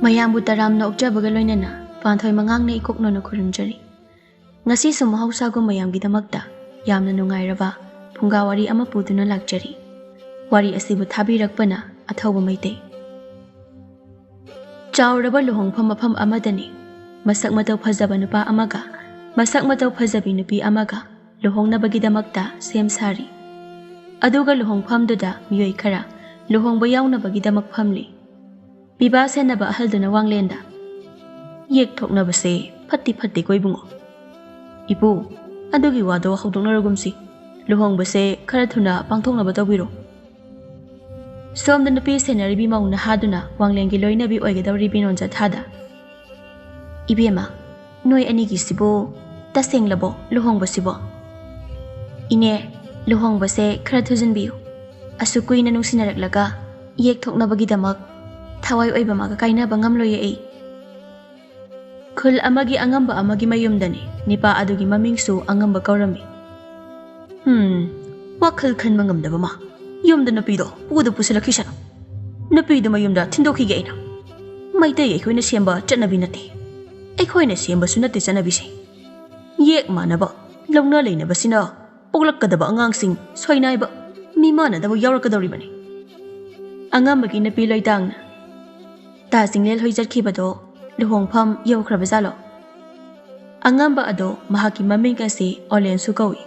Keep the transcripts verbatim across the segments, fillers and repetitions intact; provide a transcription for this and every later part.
ꯃꯌꯥꯝꯕꯨ ꯇꯔꯥꯝꯅ ꯑꯣꯛꯆꯕꯒ ꯂꯣꯏꯅꯅ ꯄꯥꯟꯊꯣꯏ ꯃꯉꯥꯡꯅ ꯏꯀꯣꯛ ꯅꯣꯟꯅ ꯈꯨꯔꯨꯝꯖꯔꯤ꯫ ꯉꯁꯤꯁꯨ ꯃꯍꯧꯁꯥꯒꯨꯝ ꯃꯌꯥꯝꯒꯤꯗꯃꯛꯇ ꯌꯥꯝꯅ ꯅꯨꯡꯉꯥꯏꯔꯕ ꯐꯨꯡꯒꯥ ꯋꯥꯔꯤ ꯑꯃ ꯄꯨꯗꯨꯅ ꯂꯥꯛꯆꯔꯤ꯫ ꯋꯥꯔꯤ ꯑꯁꯤꯕꯨ ꯊꯥꯕꯤꯔꯛꯄꯅ ꯑꯊꯧꯕ ꯃꯩꯇꯩ꯫ ꯆꯥꯎꯔꯕ ꯂꯨꯍꯣꯡꯐꯝ ꯃꯐꯝ ꯑꯃꯗꯅꯤ ꯃꯁꯛ ꯃꯇꯧ ꯐꯖꯕ ꯅꯨꯄꯥ ꯑꯃꯒ ꯃꯁꯛ ꯃꯇꯧ ꯐꯖꯕꯤ ꯅꯨꯄꯤ ꯑꯃꯒ ꯂꯨꯍꯣꯡꯅꯕꯒꯤꯗꯃꯛꯇ ꯁꯦꯝ ꯁꯥꯔꯤ꯫ ꯑꯗꯨꯒ ꯂꯨꯍꯣꯡꯐꯝꯗꯨꯗ ꯃꯤꯑꯣꯏ ꯈꯔ ꯂꯨꯍꯣꯡꯕ ꯌꯥꯎꯅꯕꯒꯤꯗꯃꯛ ꯐꯝꯂꯤ꯫ ꯄꯤꯕꯥ ꯁꯦꯟꯅꯕ ꯑꯍꯜꯗꯨꯅ ꯋꯥꯡꯂꯦꯟꯗ, "ꯌꯦꯛ ꯊꯣꯛꯅꯕꯁꯦ ꯐꯠꯇꯤ ꯐꯠꯇꯦꯀꯣ ꯏꯕꯨꯡꯉꯣ꯫ ꯏꯄꯨ, ꯑꯗꯨꯒꯤ ꯋꯥꯗꯣ ꯍꯧꯗꯣꯛꯅꯔꯒꯨꯝꯁꯤ꯫ ꯂꯨꯍꯣꯡꯕꯁꯦ ꯈꯔ ꯊꯨꯅ ꯄꯥꯡꯊꯣꯛꯅꯕ ꯇꯧꯕꯤꯔꯣ꯫" ꯁꯣꯝꯗ ꯅꯨꯄꯤ ꯁꯦꯟꯅꯔꯤꯕꯤ ꯃꯧ ꯅꯍꯥꯗꯨꯅ ꯋꯥꯡꯂꯦꯟꯒꯤ ꯂꯣꯏꯅꯕꯤ ꯑꯣꯏꯒꯗꯧꯔꯤꯕꯤ ꯅꯣꯟꯖꯊꯥꯗ, "ꯏꯕꯦꯝꯃ, ꯅꯣꯏ ꯑꯅꯤꯒꯤꯁꯤꯕꯨ ꯇꯁꯦꯡꯂꯕꯣ ꯂꯨꯍꯣꯡꯕꯁꯤꯕꯣ?" "ꯏꯅꯦ, ꯂꯨꯍꯣꯡꯕꯁꯦ ꯈꯔ ꯊꯨꯖꯤꯟꯕꯤꯌꯨ꯫ ꯑꯁꯨꯛ ꯀꯨꯏꯅ ꯅꯨꯡꯁꯤꯅꯔꯛꯂꯒ ꯌꯦꯛ ꯊꯣꯛꯅꯕꯒꯤꯗꯃꯛ ꯊꯋꯥꯏ ꯑꯣꯏꯕ ꯃꯥꯒ ꯀꯥꯏꯅꯕ ꯉꯝꯂꯣꯏꯌꯦ ꯑꯩ꯫" ꯈꯨꯜ ꯑꯃꯒꯤ ꯑꯉꯝꯕ ꯑꯃꯒꯤ ꯃꯌꯨꯝꯗꯅꯤ ꯅꯤꯄꯥ ꯑꯗꯨꯒꯤ ꯃꯃꯤꯡꯁꯨ ꯑꯉꯝꯕ ꯀꯧꯔꯝꯃꯤ꯫ "ꯍꯝ, ꯋꯥꯈꯜ ꯈꯟꯕ ꯉꯝꯗꯕ ꯃꯥ꯫ ꯌꯨꯝꯗ ꯅꯨꯄꯤꯗꯣ ꯄꯨꯗ ꯄꯨꯁꯤꯜꯂꯛꯈꯤꯁꯅꯨ꯫ ꯅꯨꯄꯤꯗꯨ ꯃꯌꯨꯝꯗ ꯊꯤꯟꯗꯣꯛꯈꯤꯒꯦ ꯑꯩꯅ꯫ ꯃꯩꯇꯩ ꯑꯩꯈꯣꯏꯅ ꯁꯦꯝꯕ ꯆꯠꯅꯕꯤ ꯅꯠꯇꯦ꯫ ꯑꯩꯈꯣꯏꯅ ꯁꯦꯝꯕꯁꯨ ꯅꯠꯇꯦ ꯆꯠꯅꯕꯤꯁꯦ꯫ ꯌꯦꯛ ꯃꯥꯟꯅꯕ, ꯂꯧꯅ ꯂꯩꯅꯕꯁꯤꯅ ꯄꯣꯛꯂꯛꯀꯗꯕ ꯑꯉꯥꯡꯁꯤꯡ ꯁꯣꯏꯅꯥꯏꯕ, ꯃꯤꯃꯥꯟꯅꯗꯕ ꯌꯥꯎꯔꯛꯀꯗꯧꯔꯤꯕꯅꯤ꯫" ꯑꯉꯝꯕꯒꯤ ꯅꯨꯄꯤ ꯂꯣꯏꯇꯥꯡꯅ, "ꯇꯥ ꯆꯤꯡꯂꯦꯟ ꯍꯣꯏ ꯆꯠꯈꯤꯕꯗꯣ ꯂꯨꯍꯣꯡꯐꯝ ꯌꯧꯈ꯭ꯔꯕ ꯖꯥꯠꯂꯣ?" ꯑꯉꯝꯕ ꯑꯗꯣ ꯃꯍꯥꯛꯀꯤ ꯃꯃꯤꯡ ꯑꯁꯤ ꯑꯣꯂꯦꯟꯁꯨ ꯀꯧꯏ꯫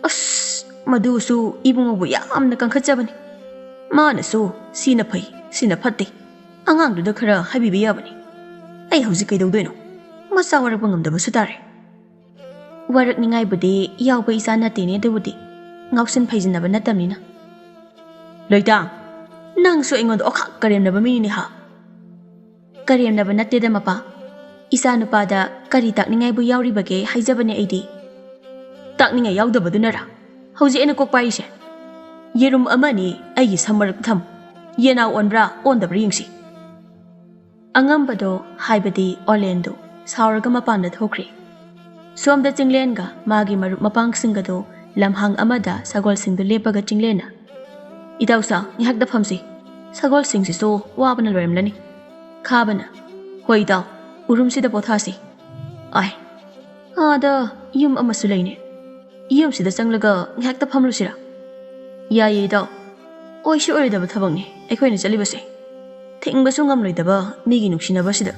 "ꯑꯁ, ꯃꯗꯨꯁꯨ ꯏꯕꯨꯡꯉꯣꯕꯨ ꯌꯥꯝꯅ ꯀꯟꯈꯠꯆꯕꯅꯤ꯫ ꯃꯥꯅꯁꯨ ꯁꯤꯅ ꯐꯩ, ꯁꯤꯅ ꯐꯠꯇꯦ, ꯑꯉꯥꯡꯗꯨꯗ ꯈꯔ ꯍꯥꯏꯕꯤꯕ ꯌꯥꯕꯅꯤ꯫ ꯑꯩ ꯍꯧꯖꯤꯛ ꯀꯩꯗꯧꯗꯣꯏꯅꯣ? ꯃꯆꯥ ꯋꯥꯔꯛꯄ ꯉꯝꯗꯕꯁꯨ ꯇꯥꯔꯦ꯫" "ꯋꯥꯔꯛꯅꯤꯉꯥꯏꯕꯨꯗꯤ ꯌꯥꯎꯕ ꯏꯆꯥ ꯅꯠꯇꯦꯅꯦ, ꯑꯗꯨꯕꯨꯗꯤ ꯉꯥꯎꯁꯤꯟ ꯐꯩꯖꯤꯟꯅꯕ ꯅꯠꯇꯕꯅꯤꯅ꯫" "ꯂꯣꯏꯇꯥꯡ, ꯅꯪꯁꯨ ꯑꯩꯉꯣꯟꯗ ꯑꯣꯈꯥꯛ ꯀꯔꯦꯝꯅꯕ ꯃꯤꯅꯤꯅꯦ ꯍꯥ?" "ꯀꯔꯦꯝꯅꯕ ꯅꯠꯇꯦꯗ ꯃꯄꯥ꯫ ꯏꯆꯥ ꯅꯨꯄꯥꯗ ꯀꯔꯤ ꯇꯥꯛꯅꯤꯡꯉꯥꯏꯕꯨ ꯌꯥꯎꯔꯤꯕꯒꯦ ꯍꯥꯏꯖꯕꯅꯦ ꯑꯩꯗꯤ꯫" "ꯇꯥꯛꯅꯤꯡꯉꯥꯏ ꯌꯥꯎꯗꯕꯗꯨꯅꯔꯥ ꯍꯧꯖꯤꯛ ꯑꯩꯅ ꯀꯣꯛ ꯄꯥꯏꯔꯤꯁꯦ? ꯌꯦꯔꯨꯝ ꯑꯃꯅꯤ ꯑꯩꯒꯤ ꯁꯝ ꯃꯔꯛꯇ ꯊꯝ꯫ ꯌꯦꯅꯥꯎ ꯑꯣꯟꯕ꯭ꯔꯥ ꯑꯣꯟꯗꯕ꯭ꯔꯥ ꯌꯦꯡꯁꯤ꯫" ꯑꯉꯝꯕꯗꯣ, ꯍꯥꯏꯕꯗꯤ ꯑꯣꯂꯦꯟꯗꯣ, ꯁꯥꯎꯔꯒ ꯃꯄꯥꯟꯗ ꯊꯣꯛꯈ꯭ꯔꯦ꯫ ꯁꯣꯝꯗ ꯆꯤꯡꯂꯦꯟꯒ ꯃꯥꯒꯤ ꯃꯔꯨꯞ ꯃꯄꯥꯡꯁꯤꯡꯒꯗꯣ ꯂꯝꯍꯥꯡ ꯑꯃꯗ ꯁꯒꯣꯜꯁꯤꯡꯗꯨ ꯂꯦꯞꯄꯒ ꯆꯤꯡꯂꯦꯟꯅ, "ꯏꯇꯥꯎꯁꯥ, ꯉꯥꯏꯍꯥꯛꯇ ꯐꯝꯁꯤ꯫ ꯁꯒꯣꯜꯁꯤꯡꯁꯤꯁꯨ ꯋꯥꯕꯅ ꯂꯣꯏꯔꯝꯂꯅꯤ꯫ ꯈꯥꯕꯅ, "ꯍꯣꯏ ꯏꯇꯥꯎ, ꯎꯔꯨꯝꯁꯤꯗ ꯄꯣꯊꯥꯁꯤ꯫ ꯑꯥꯏ, ꯑꯥꯗ ꯌꯨꯝ ꯑꯃꯁꯨ ꯂꯩꯅꯦ꯫ ꯌꯨꯝꯁꯤꯗ ꯆꯪꯂꯒ ꯉꯥꯏꯍꯥꯛꯇ ꯐꯝꯂꯨꯁꯤꯔꯥ?" "ꯌꯥꯏꯌꯦ ꯏꯇꯥꯎ꯫ ꯑꯣꯏꯁꯨ ꯑꯣꯏꯔꯣꯏꯗꯕ ꯊꯕꯛꯅꯤ ꯑꯩꯈꯣꯏꯅ ꯆꯠꯂꯤꯕꯁꯦ꯫ ꯊꯤꯡꯕꯁꯨ ꯉꯝꯂꯣꯏꯗꯕ ꯃꯤꯒꯤ ꯅꯨꯡꯁꯤꯅꯕꯁꯤꯗ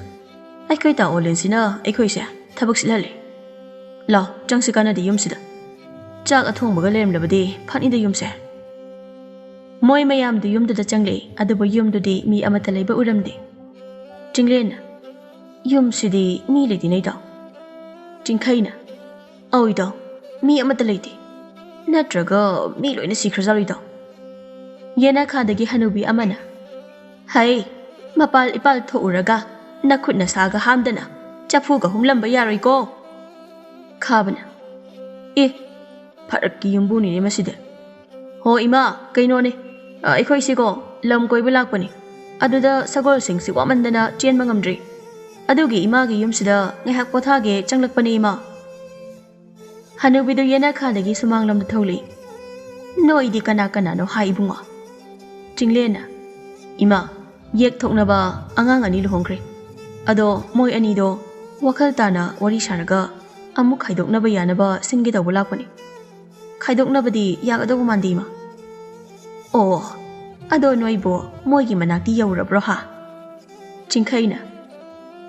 ꯑꯩꯈꯣꯏ ꯇꯥ ꯑꯣꯂꯦꯟꯁꯤꯅ ꯑꯩꯈꯣꯏꯁꯦ ꯊꯕꯛ ꯁꯤꯠꯍꯜꯂꯦ꯫ ꯂꯥꯎ, ꯆꯪꯁꯤ ꯀꯥꯟꯅꯗꯦ ꯌꯨꯝꯁꯤꯗ꯫ ꯆꯥꯛ ꯑꯊꯣꯡꯕꯒ ꯂꯩꯔꯝꯂꯕꯗꯤ ꯐꯅꯤꯗ ꯌꯨꯝꯁꯦ꯫" ꯃꯣꯏ ꯃꯌꯥꯝꯗꯨ ꯌꯨꯝꯗꯨꯗ ꯆꯪꯂꯦ, ꯑꯗꯨꯕꯨ ꯌꯨꯝꯗꯨꯗꯤ ꯃꯤ ꯑꯃꯠꯇ ꯂꯩꯕ ꯎꯔꯝꯗꯦ꯫ ꯆꯤꯡꯂꯦꯟꯅ, "ꯌꯨꯝꯁꯤꯗꯤ ꯃꯤ ꯂꯩꯇꯦꯅꯦ ꯏꯇꯥꯎ꯫" ꯆꯤꯡꯈꯩꯅ, "ꯑꯧ ꯏꯇꯥꯎ, ꯃꯤ ꯑꯃꯠꯇ ꯂꯩꯇꯦ꯫ ꯅꯠꯇ꯭ꯔꯒ ꯃꯤ ꯂꯣꯏꯅ ꯁꯤꯈ꯭ꯔꯖꯥꯠꯂꯣ ꯏꯇꯥꯎ?" ꯌꯦꯅꯈꯥꯗꯒꯤ ꯍꯅꯨꯕꯤ ꯑꯃꯅ, "ꯍꯩ, ꯃꯄꯥꯜ ꯏꯄꯥꯜ ꯊꯣꯛꯎꯔꯒ ꯅꯈꯨꯠ ꯅꯁꯥꯒ ꯍꯥꯝꯗꯅ ꯆꯐꯨꯒ ꯍꯨꯝꯂꯝꯕ ꯌꯥꯔꯣꯏꯀꯣ꯫" ꯈꯥꯕꯅ, "ꯑꯦ, ꯐꯔꯛꯀꯤ ꯌꯨꯝꯕꯨꯅꯤꯅꯦ ꯃꯁꯤꯗꯤ꯫ ꯍꯣ ꯏꯃꯥ, ꯀꯩꯅꯣꯅꯦ, ꯑ, ꯑꯩꯈꯣꯏꯁꯤꯀꯣ ꯂꯝ ꯀꯣꯏꯕ ꯂꯥꯛꯄꯅꯤ꯫ ꯑꯗꯨꯗ ꯁꯒꯣꯜꯁꯤꯡꯁꯤ ꯋꯥꯃꯟꯗꯅ ꯆꯦꯟꯕ ꯉꯝꯗ꯭ꯔꯤ꯫ ꯑꯗꯨꯒꯤ ꯏꯃꯥꯒꯤ ꯌꯨꯝꯁꯤꯗ ꯉꯥꯏꯍꯥꯛ ꯄꯣꯊꯥꯒꯦ ꯆꯪꯂꯛꯄꯅꯦ ꯏꯃꯥ꯫" ꯍꯅꯨꯕꯤꯗꯨ ꯌꯦꯅꯈꯥꯗꯒꯤ ꯁꯨꯃꯥꯡꯂꯣꯝꯗ ꯊꯣꯛꯂꯛꯏ꯫ "ꯅꯣꯏꯗꯤ ꯀꯅꯥ ꯀꯅꯥꯅꯣ ꯍꯥꯏ ꯏꯕꯨꯡꯉꯣ?" ꯆꯤꯡꯂꯦꯟꯅ, "ꯏꯃꯥ, ꯌꯦꯛ ꯊꯣꯛꯅꯕ ꯑꯉꯥꯡ ꯑꯅꯤ ꯂꯨꯍꯣꯡꯈ꯭ꯔꯦ꯫ ꯑꯗꯣ ꯃꯣꯏ ꯑꯅꯤꯗꯣ ꯋꯥꯈꯜ ꯇꯥꯅ ꯋꯥꯔꯤ ꯁꯥꯔꯒ ꯑꯃꯨꯛ ꯈꯥꯏꯗꯣꯛꯅꯕ ꯌꯥꯅꯕ ꯁꯤꯟꯒꯦ ꯇꯧꯕ ꯂꯥꯛꯄꯅꯤ꯫ ꯈꯥꯏꯗꯣꯛꯅꯕꯗꯤ ꯌꯥꯒꯗꯧꯕ ꯃꯥꯟꯗꯦ ꯏꯃꯥ꯫" "ꯑꯣ, ꯑꯗꯣ ꯅꯣꯏꯕꯨ ꯃꯣꯏꯒꯤ ꯃꯅꯥꯛꯇꯤ ꯌꯧꯔꯕ꯭ꯔꯣ ꯍꯥ?" ꯆꯤꯡꯈꯩꯅ,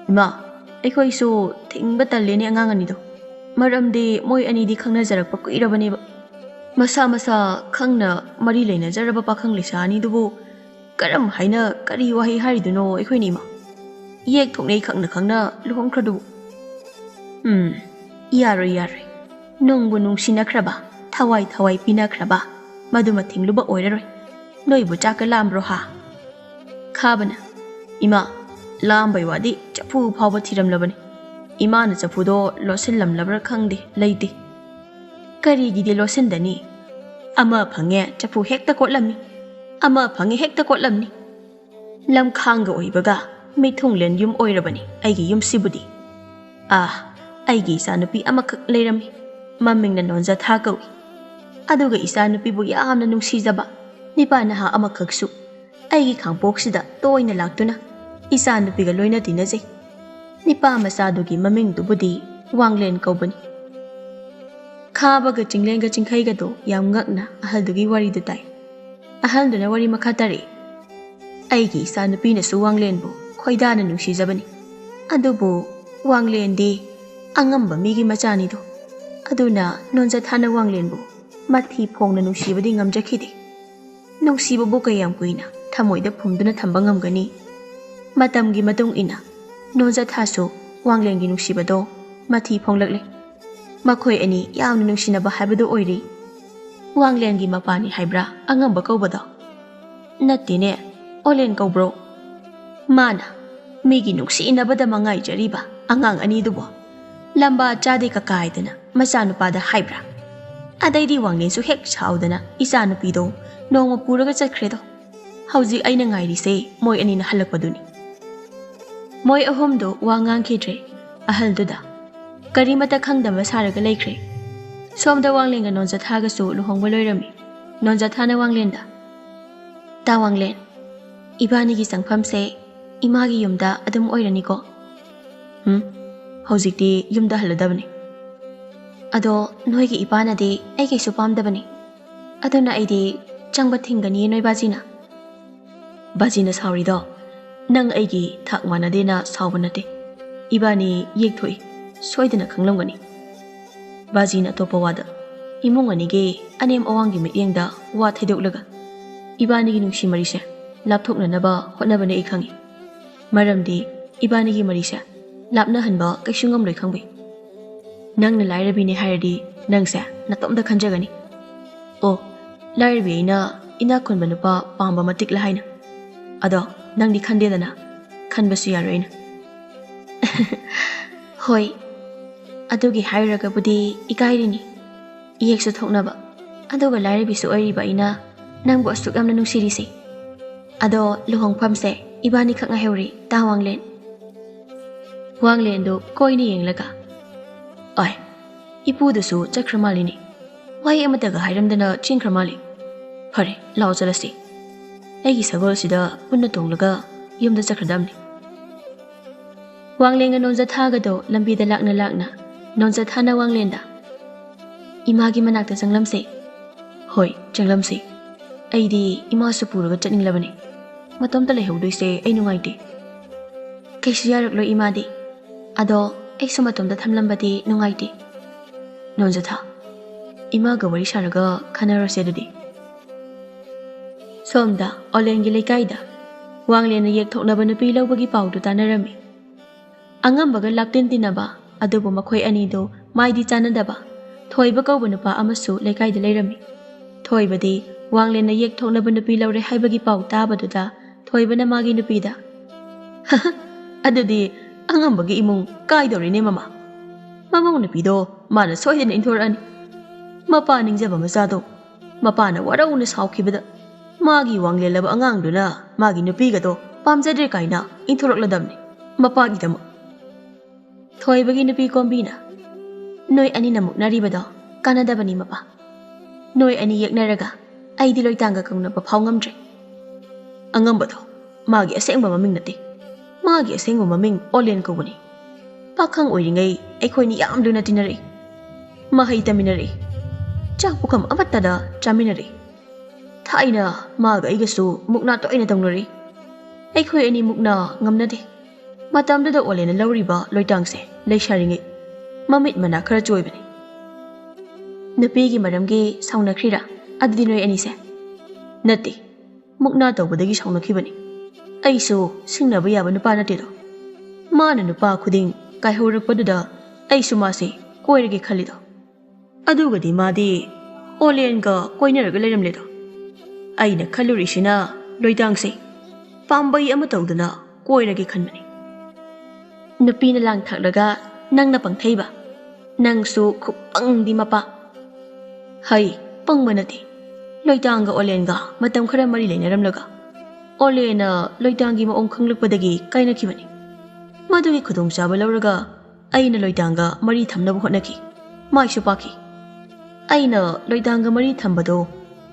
"ꯏꯃꯥ, ꯑꯩꯈꯣꯏꯁꯨ ꯊꯤꯡꯕ ꯇꯜꯂꯦꯅꯦ ꯑꯉꯥꯡ ꯑꯅꯤꯗꯣ꯫ ꯃꯔꯝꯗꯤ ꯃꯣꯏ ꯑꯅꯤꯗꯤ ꯈꯪꯅꯖꯔꯛꯄ ꯀꯨꯏꯔꯕꯅꯦꯕ꯫ ꯃꯁꯥ ꯃꯁꯥ ꯈꯪꯅ ꯃꯔꯤ ꯂꯩꯅꯖꯔꯕ ꯄꯥꯈꯪ ꯂꯩꯁꯥ ꯑꯅꯤꯗꯨꯕꯨ ꯀꯔꯝ ꯍꯥꯏꯅ ꯀꯔꯤ ꯋꯥꯍꯩ ꯍꯥꯏꯔꯤꯗꯨꯅꯣ ꯑꯩꯈꯣꯏꯅ ꯏꯃꯥ? ꯌꯦꯛ ꯊꯣꯛꯅꯩ ꯈꯪꯅ ꯈꯪꯅ ꯂꯨꯍꯣꯡꯈ꯭ꯔꯗꯨꯕꯨ꯫" "ꯎꯝ, ꯌꯥꯔꯣꯏ, ꯌꯥꯔꯣꯏ꯫ ꯅꯨꯡꯕꯨ ꯅꯨꯡꯁꯤꯅꯈ꯭ꯔꯕ, ꯊꯋꯥꯏ ꯊꯋꯥꯏ ꯄꯤꯅꯈ꯭ꯔꯕ, ꯃꯗꯨꯃ ꯊꯤꯡꯂꯨꯕ ꯑꯣꯏꯔꯔꯣꯏ꯫ ꯅꯣꯏꯕꯨ ꯆꯥꯛꯀ ꯂꯥꯝꯕ꯭ꯔꯣ ꯍꯥ?" ꯈꯥꯕꯅ, "ꯏꯃꯥ, ꯂꯥꯝꯕꯩ ꯋꯥꯗꯤ ꯆꯐꯨ ꯐꯥꯎꯕ ꯊꯤꯔꯝꯂꯕꯅꯤ꯫ ꯏꯃꯥꯅ ꯆꯐꯨꯗꯣ ꯂꯣꯠꯁꯤꯜꯂꯝꯂꯕ꯭ꯔꯥ ꯈꯪꯗꯦ, ꯂꯩꯇꯦ꯫" "ꯀꯔꯤꯒꯤꯗꯤ ꯂꯣꯠꯁꯤꯟꯗꯅꯤ? ꯑꯃ ꯐꯪꯉꯦ ꯆꯐꯨ ꯍꯦꯛꯇ ꯀꯣꯠꯂꯝꯃꯤ, ꯑꯃ ꯐꯪꯉꯦ ꯍꯦꯛꯇ ꯀꯣꯠꯂꯝꯅꯤ꯫ ꯂꯝꯈꯥꯡꯒ ꯑꯣꯏꯕꯒ ꯃꯤꯊꯨꯡꯂꯦꯟ ꯌꯨꯝ ꯑꯣꯏꯔꯕꯅꯤ ꯑꯩꯒꯤ ꯌꯨꯝꯁꯤꯕꯨꯗꯤ꯫ ꯑꯥ, ꯑꯩꯒꯤ ꯏꯆꯥꯅꯨꯄꯤ ꯑꯃꯈꯛ ꯂꯩꯔꯝꯃꯤ, ꯃꯃꯤꯡꯅ ꯅꯣꯟꯖꯊꯥ ꯀꯧꯏ꯫ ꯑꯗꯨꯒ ꯏꯆꯥꯅꯨꯄꯤꯕꯨ ꯌꯥꯝꯅ ꯅꯨꯡꯁꯤꯖꯕ ꯅꯤꯄꯥ ꯅꯍꯥ ꯑꯃꯈꯛꯁꯨ ꯑꯩꯒꯤ ꯈꯥꯡꯄꯣꯛꯁꯤꯗ ꯇꯣꯏꯅ ꯂꯥꯛꯇꯨꯅ ꯏꯆꯥ ꯅꯨꯄꯤꯒ ꯂꯣꯏꯅ ꯇꯤꯟꯅꯖꯩ꯫ ꯅꯤꯄꯥ ꯃꯆꯥꯗꯨꯒꯤ ꯃꯃꯤꯡꯗꯨꯕꯨꯗꯤ ꯋꯥꯡꯂꯦꯟ ꯀꯧꯕꯅꯤ꯫ ꯈꯥꯕꯒ ꯆꯤꯡꯂꯦꯟꯒ ꯆꯤꯡꯈꯩꯒꯗꯣ ꯌꯥꯝ ꯉꯛꯅ ꯑꯍꯜꯗꯨꯒꯤ ꯋꯥꯔꯤꯗꯨ ꯇꯥꯏ꯫ ꯑꯍꯜꯗꯨꯅ ꯋꯥꯔꯤ ꯃꯈꯥ ꯇꯥꯔꯛꯏ꯫ ꯑꯩꯒꯤ ꯏꯆꯥ ꯅꯨꯄꯤꯅꯁꯨ ꯋꯥꯡꯂꯦꯟꯕꯨ ꯈꯣꯏꯗꯥꯅ ꯅꯨꯡꯁꯤꯖꯕꯅꯤ꯫ ꯑꯗꯨꯕꯨ ꯋꯥꯡꯂꯦꯟꯗꯤ ꯑꯉꯝꯕ ꯃꯤꯒꯤ ꯃꯆꯥꯅꯤꯗꯣ꯫ ꯑꯗꯨꯅ ꯅꯣꯟꯖꯊꯥꯅ ꯋꯥꯡꯂꯦꯟꯕꯨ ꯃꯊꯤ ꯐꯣꯡꯅ ꯅꯨꯡꯁꯤꯕꯗꯤ ꯉꯝꯖꯈꯤꯗꯦ꯫ ꯅꯨꯡꯁꯤꯕꯕꯨ ꯀꯌꯥꯝ ꯀꯨꯏꯅ ꯊꯃꯣꯏꯗ ꯐꯨꯝꯗꯨꯅ ꯊꯝꯕ ꯉꯝꯒꯅꯤ? ꯃꯇꯝꯒꯤ ꯃꯇꯨꯡ ꯏꯟꯅ ꯅꯣꯟꯖꯊꯥꯁꯨ ꯋꯥꯡꯂꯦꯟꯒꯤ ꯅꯨꯡꯁꯤꯕꯗꯣ ꯃꯊꯤ ꯐꯣꯡꯂꯛꯂꯦ꯫ ꯃꯈꯣꯏ ꯑꯅꯤ ꯌꯥꯝꯅ ꯅꯨꯡꯁꯤꯅꯕ ꯍꯥꯏꯕꯗꯨ ꯑꯣꯏꯔꯦ꯫ ꯋꯥꯡꯂꯦꯟꯒꯤ ꯃꯄꯥꯅꯤ ꯍꯥꯏꯕ꯭ꯔꯥ ꯑꯉꯝꯕ ꯀꯧꯕꯗꯣ? ꯅꯠꯇꯦꯅꯦ, ꯑꯣꯂꯦꯟ ꯀꯧꯕ꯭ꯔꯣ? ꯃꯥꯅ ꯃꯤꯒꯤ ꯅꯨꯡꯁꯤꯅꯕꯗ ꯃꯉꯥꯏꯖꯔꯤꯕ ꯑꯉꯥꯡ ꯑꯅꯤꯗꯨꯕꯨ ꯂꯝꯕꯥ ꯆꯥꯗꯦ ꯀꯀꯥ ꯍꯥꯏꯗꯅ ꯃꯆꯥꯅꯨꯄꯥꯗ ꯍꯥꯏꯕ꯭ꯔꯥ? ꯑꯗꯩꯗꯤ ꯋꯥꯡꯂꯦꯟꯁꯨ ꯍꯦꯛ ꯁꯥꯎꯗꯅ ꯏꯆꯥꯅꯨꯄꯤꯗꯣ ꯅꯣꯡꯃ ꯄꯨꯔꯒ ꯆꯠꯈ꯭ꯔꯦꯗꯣ꯫ ꯍꯧꯖꯤꯛ ꯑꯩꯅ ꯉꯥꯏꯔꯤꯁꯦ ꯃꯣꯏ ꯑꯅꯤꯅ ꯍꯜꯂꯛꯄꯗꯨꯅꯤ꯫ ꯃꯣꯏ ꯑꯍꯨꯝꯗꯣ ꯋꯥ ꯉꯥꯡꯈꯤꯗ꯭ꯔꯦ꯫ ꯑꯍꯜꯗꯨꯗ ꯀꯔꯤꯃꯇ ꯈꯪꯗꯕ ꯁꯥꯔꯒ ꯂꯩꯈ꯭ꯔꯦ꯫ ꯁꯣꯝꯗ ꯋꯥꯡꯂꯦꯟꯒ ꯅꯣꯟꯖꯊꯥꯒꯁꯨ ꯂꯨꯍꯣꯡꯕ ꯂꯣꯏꯔꯝꯃꯤ꯫ ꯅꯣꯟꯖꯊꯥꯅ ꯋꯥꯡꯂꯦꯟꯗ, "ꯇꯥ ꯋꯥꯡꯂꯦꯟ, ꯏꯕꯥꯅꯤꯒꯤ ꯆꯪꯐꯝꯁꯦ ꯏꯃꯥꯒꯤ ꯌꯨꯝꯗ ꯑꯗꯨꯝ ꯑꯣꯏꯔꯅꯤꯀꯣ?" "ꯎꯝ, ꯍꯧꯖꯤꯛꯇꯤ ꯌꯨꯝꯗ ꯍꯜꯂꯗꯕꯅꯤ꯫ ꯑꯗꯣ ꯅꯣꯏꯒꯤ ꯏꯄꯥꯅꯗꯤ ꯑꯩ ꯀꯩꯁꯨ ꯄꯥꯝꯗꯕꯅꯤ꯫ ꯑꯗꯨꯅ ꯑꯩꯗꯤ ꯆꯪꯕ ꯊꯤꯡꯒꯅꯤ ꯅꯣꯏ ꯕꯥꯖꯤꯅ꯫" "ꯕꯥꯖꯤꯅ ꯁꯥꯎꯔꯤꯗꯣ ꯅꯪ ꯑꯩꯒꯤ ꯊꯥꯛ ꯃꯥꯟꯅꯗꯦꯅ ꯁꯥꯎꯕ ꯅꯠꯇꯦ꯫ ꯏꯕꯥꯅꯤ ꯌꯦꯛꯊꯣꯛꯏ, ꯁꯣꯏꯗꯅ ꯈꯪꯂꯝꯒꯅꯤ꯫ ꯕꯥꯖꯤꯅ ꯑꯇꯣꯞꯄ ꯋꯥꯗ ꯏꯃꯨꯡ ꯑꯅꯤꯒꯤ ꯑꯅꯦꯝ ꯑꯋꯥꯡꯒꯤ ꯃꯤꯠꯌꯦꯡꯗ ꯋꯥ ꯊꯩꯗꯣꯛꯂꯒ ꯏꯕꯥꯅꯤꯒꯤ ꯅꯨꯡꯁꯤ ꯃꯔꯤꯁꯦ ꯂꯥꯞꯊꯣꯛꯅꯅꯕ ꯍꯣꯠꯅꯕꯅꯦ ꯑꯩ ꯈꯪꯏ꯫ ꯃꯔꯝꯗꯤ ꯏꯕꯥꯅꯤꯒꯤ ꯃꯔꯤꯁꯦ ꯂꯥꯞꯅꯍꯟꯕ ꯀꯩꯁꯨ ꯉꯝꯂꯣꯏ ꯈꯪꯕꯩ꯫ ꯅꯪꯅ ꯂꯥꯏꯔꯕꯤꯅꯦ ꯍꯥꯏꯔꯗꯤ ꯅꯪꯁꯦ ꯅꯇꯣꯝꯇ ꯈꯟꯖꯒꯅꯤ꯫ ꯑꯣ, ꯂꯥꯏꯔꯕꯤ ꯑꯩꯅ ꯏꯅꯥꯛ ꯈꯨꯟꯕ ꯅꯨꯄꯥ ꯄꯥꯝꯕ ꯃꯇꯤꯛꯂ ꯍꯥꯏꯅ꯫ ꯑꯗꯣ ꯅꯪꯗꯤ ꯈꯟꯗꯦꯗꯅ, ꯈꯟꯕꯁꯨ ꯌꯥꯔꯣꯏ ꯑꯩꯅ꯫" "ꯍꯣꯏ, ꯑꯗꯨꯒꯤ ꯍꯥꯏꯔꯨꯔꯒꯕꯨꯗꯤ ꯏꯀꯥꯏꯔꯤꯅꯤ꯫ ꯏꯌꯦꯛꯁꯨ ꯊꯣꯛꯅꯕ, ꯑꯗꯨꯒ ꯂꯥꯏꯔꯕꯤꯁꯨ ꯑꯣꯏꯔꯤꯕ ꯑꯩꯅ ꯅꯪꯕꯨ ꯑꯁꯨꯛ ꯌꯥꯝꯅ ꯅꯨꯡꯁꯤꯔꯤꯁꯦ꯫ ꯑꯗꯣ ꯂꯨꯍꯣꯡꯐꯝꯁꯦ ꯏꯕꯥꯅꯤꯈꯛ ꯉꯥꯏꯍꯧꯔꯦ, ꯇꯥ ꯋꯥꯡꯂꯦꯟ꯫" ꯋꯥꯡꯂꯦꯟꯗꯨ ꯀꯣꯏꯅ ꯌꯦꯡꯂꯒ, "ꯑꯣꯏ, ꯏꯄꯨꯗꯨꯁꯨ ꯆꯠꯈ꯭ꯔ ꯃꯥꯜꯂꯤꯅꯦ꯫ ꯋꯥꯍꯩ ꯑꯃꯠꯇꯒ ꯍꯥꯏꯔꯝꯗꯅ ꯆꯦꯟꯈ꯭ꯔ ꯃꯥꯜꯂꯤ꯫ ꯐꯔꯦ, ꯂꯥꯛꯑꯣ ꯆꯠꯂꯁꯤ꯫ ꯑꯩꯒꯤ ꯁꯒꯣꯜꯁꯤꯗ ꯄꯨꯟꯅ ꯇꯣꯡꯂꯒ ꯌꯨꯝꯗ ꯆꯠꯈ꯭ꯔꯗꯕꯅꯤ꯫" ꯋꯥꯡꯂꯦꯟꯒ ꯅꯣꯟꯖꯊꯥꯒꯗꯣ ꯂꯝꯕꯤꯗ ꯂꯥꯛꯅ ꯂꯥꯛꯅ ꯅꯣꯟꯖꯊꯥꯅ ꯋꯥꯡꯂꯦꯟꯗ, "ꯏꯃꯥꯒꯤ ꯃꯅꯥꯛꯇ ꯆꯪꯂꯝꯁꯦ꯫ ꯍꯣꯏ, ꯆꯪꯂꯝꯁꯦ꯫ ꯑꯩꯗꯤ ꯏꯃꯥꯁꯨ ꯄꯨꯔꯒ ꯆꯠꯅꯤꯡꯂꯕꯅꯤ꯫ ꯃꯇꯣꯝꯇ ꯂꯩꯍꯧꯗꯣꯏꯁꯦ ꯑꯩ ꯅꯨꯡꯉꯥꯏꯇꯦ꯫ ꯀꯩꯁꯨ ꯌꯥꯔꯛꯂꯣꯏ ꯏꯃꯥꯗꯤ꯫ ꯑꯗꯣ ꯑꯩꯁꯨ ꯃꯇꯣꯝꯇ ꯊꯝꯂꯝꯕꯗꯤ ꯅꯨꯡꯉꯥꯏꯇꯦ꯫ ꯅꯣꯟꯖꯊꯥ, ꯏꯃꯥꯒ ꯋꯥꯔꯤ ꯁꯥꯔꯒ ꯈꯟꯅꯔꯁꯦ ꯑꯗꯨꯗꯤ꯫" ꯁꯣꯝꯗ ꯑꯣꯂꯦꯟꯒꯤ ꯂꯩꯀꯥꯏꯗ ꯋꯥꯡꯂꯦꯟꯅ ꯌꯦꯛꯊꯣꯛꯅꯕ ꯅꯨꯄꯤ ꯂꯧꯕꯒꯤ ꯄꯥꯎꯗꯨ ꯇꯥꯟꯅꯔꯝꯃꯤ꯫ ꯑꯉꯝꯕꯒ ꯂꯥꯞꯇꯤꯟ ꯇꯤꯟꯅꯕ, ꯑꯗꯨꯕꯨ ꯃꯈꯣꯏ ꯑꯅꯤꯗꯨ ꯃꯥꯏꯗꯤ ꯆꯥꯟꯅꯗꯕ ꯊꯣꯏꯕ ꯀꯧꯕ ꯅꯨꯄꯥ ꯑꯃꯁꯨ ꯂꯩꯀꯥꯏꯗ ꯂꯩꯔꯝꯃꯤ꯫ ꯊꯣꯏꯕꯗꯤ ꯋꯥꯡꯂꯦꯟꯅ ꯌꯦꯛꯊꯣꯛꯅꯕ ꯅꯨꯄꯤ ꯂꯧꯔꯦ ꯍꯥꯏꯕꯒꯤ ꯄꯥꯎ ꯇꯥꯕꯗꯨꯗ ꯊꯣꯏꯕꯅ ꯃꯥꯒꯤ ꯅꯨꯄꯤꯗ, "ꯑꯗꯨꯗꯤ ꯑꯉꯝꯕꯒꯤ ꯏꯃꯨꯡ ꯀꯥꯏꯗꯧꯔꯤꯅꯦ ꯃꯃꯥ꯫ ꯃꯃꯧ ꯅꯨꯄꯤꯗꯣ ꯃꯥꯅ ꯁꯣꯏꯗꯅ ꯏꯟꯊꯣꯔꯛꯑꯅꯤ꯫ ꯃꯄꯥ ꯅꯤꯡꯖꯕ ꯃꯆꯥꯗꯣ ꯃꯄꯥꯅ ꯋꯥꯔꯧꯅ ꯁꯥꯎꯈꯤꯕꯗ ꯃꯥꯒꯤ ꯋꯥꯡꯂꯦꯜꯂꯕ ꯑꯉꯥꯡꯗꯨꯅ ꯃꯥꯒꯤ ꯅꯨꯄꯤꯒꯗꯣ ꯄꯥꯝꯖꯗ꯭ꯔꯦ ꯀꯥꯏꯅ ꯏꯟꯊꯣꯔꯛꯂꯗꯕꯅꯤ ꯃꯄꯥꯒꯤꯗꯃꯛ꯫" ꯊꯣꯏꯕꯒꯤ ꯅꯨꯄꯤ ꯀꯣꯝꯕꯤꯅ, "ꯅꯣꯏ ꯑꯅꯤꯅ ꯃꯨꯛꯅꯔꯤꯕꯗꯣ ꯀꯥꯟꯅꯗꯕꯅꯤ ꯃꯄꯥ꯫ ꯅꯣꯏ ꯑꯅꯤ ꯌꯦꯛꯅꯔꯒ ꯑꯩꯗꯤ ꯂꯣꯏꯇꯥꯡꯒ ꯀꯧꯅꯕ ꯐꯥꯎ ꯉꯝꯗ꯭ꯔꯦ꯫ ꯑꯉꯝꯕꯗꯣ ꯃꯥꯒꯤ ꯑꯁꯦꯡꯕ ꯃꯃꯤꯡ ꯅꯠꯇꯦ꯫ ꯃꯥꯒꯤ ꯑꯁꯦꯡꯕ ꯃꯃꯤꯡ ꯑꯣꯂꯦꯟ ꯀꯧꯕꯅꯤ꯫ ꯄꯥꯈꯪ ꯑꯣꯏꯔꯤꯉꯩ ꯑꯩꯈꯣꯏꯅꯤ ꯌꯥꯝ ꯂꯨꯅ ꯇꯤꯟꯅꯔꯛꯏ꯫ ꯃꯍꯩ ꯇꯝꯃꯤꯟꯅꯔꯛꯏ꯫ ꯆꯥꯛ ꯄꯨꯈꯝ ꯑꯃꯠꯇꯗ ꯆꯥꯃꯤꯟꯅꯔꯛꯏ꯫ ꯊꯥꯏꯅ ꯃꯥꯒ ꯑꯩꯒꯁꯨ ꯃꯨꯛꯅꯥ ꯇꯣꯏꯅ ꯇꯧꯅꯔꯛꯏ꯫ ꯑꯩꯈꯣꯏ ꯑꯅꯤ ꯃꯨꯛꯅꯥ ꯉꯝꯅꯗꯦ꯫ ꯃꯇꯝꯗꯨꯗ ꯑꯣꯂꯦꯟꯅ ꯂꯧꯔꯤꯕ ꯂꯣꯏꯇꯥꯡꯁꯦ ꯂꯩꯁꯥꯔꯤꯉꯩ ꯃꯃꯤꯠ ꯃꯅꯥ ꯈꯔ ꯆꯣꯏꯕꯅꯤ꯫" "ꯅꯨꯄꯤꯒꯤ ꯃꯔꯝꯒꯤ ꯁꯥꯎꯅꯈ꯭ꯔꯤꯔꯥ ꯑꯗꯨꯗꯤ ꯅꯣꯏ ꯑꯅꯤꯁꯦ?" "ꯅꯠꯇꯦ, ꯃꯨꯛꯅꯥ ꯇꯧꯕꯗꯒꯤ ꯁꯥꯎꯅꯈꯤꯕꯅꯤ꯫ ꯑꯩꯁꯨ ꯁꯤꯡꯅꯕ ꯌꯥꯕ ꯅꯨꯄꯥ ꯅꯠꯇꯦꯗꯣ꯫ ꯃꯥꯅ ꯅꯨꯄꯥ ꯈꯨꯗꯤꯡ ꯀꯥꯏꯍꯧꯔꯛꯄꯗꯨꯗ ꯑꯩꯁꯨ ꯃꯥꯁꯦ ꯀꯣꯏꯔꯒꯦ ꯈꯜꯂꯤꯗꯣ꯫ ꯑꯗꯨꯒꯗꯤ ꯃꯥꯗꯤ ꯑꯣꯂꯦꯟꯒ ꯀꯣꯏꯅꯔꯒ ꯂꯩꯔꯝꯂꯦꯗꯣ꯫ ꯑꯩꯅ ꯈꯜꯂꯨꯔꯤꯁꯤꯅ ꯂꯣꯏꯇꯥꯡꯁꯦ ꯄꯥꯝꯕꯩ ꯑꯃ ꯇꯧꯗꯅ ꯀꯣꯏꯔꯒꯦ ꯈꯟꯕꯅꯤ꯫" ꯅꯨꯄꯤꯅ ꯂꯥꯡ ꯊꯛꯂꯒ ꯅꯪꯅ ꯄꯪꯊꯩꯕ꯫ ꯅꯪꯁꯨ ꯈꯨꯄꯪꯗꯤ ꯃꯄꯥ꯫ ꯍꯩ, ꯄꯪꯕ ꯅꯠꯇꯦ꯫ ꯂꯣꯏꯇꯥꯡꯒ ꯑꯣꯂꯦꯟꯒ ꯃꯇꯝ ꯈꯔ ꯃꯔꯤ ꯂꯩꯅꯔꯝꯂꯒ ꯑꯣꯂꯦꯟꯅ ꯂꯣꯏꯇꯥꯡꯒꯤ ꯃꯑꯣꯡ ꯈꯪꯂꯛꯄꯗꯒꯤ ꯀꯥꯏꯅꯈꯤꯕꯅꯤ꯫ ꯃꯗꯨꯒꯤ ꯈꯨꯗꯣꯡꯆꯥꯕ ꯂꯧꯔꯒ ꯑꯩꯅ ꯂꯣꯏꯇꯥꯡꯒ ꯃꯔꯤ ꯊꯝꯅꯕ ꯍꯣꯠꯅꯈꯤ꯫ ꯃꯥꯏꯁꯨ ꯄꯥꯛꯈꯤ꯫ ꯑꯩꯅ ꯂꯣꯏꯇꯥꯡꯒ ꯃꯔꯤ ꯊꯝꯕꯗꯣ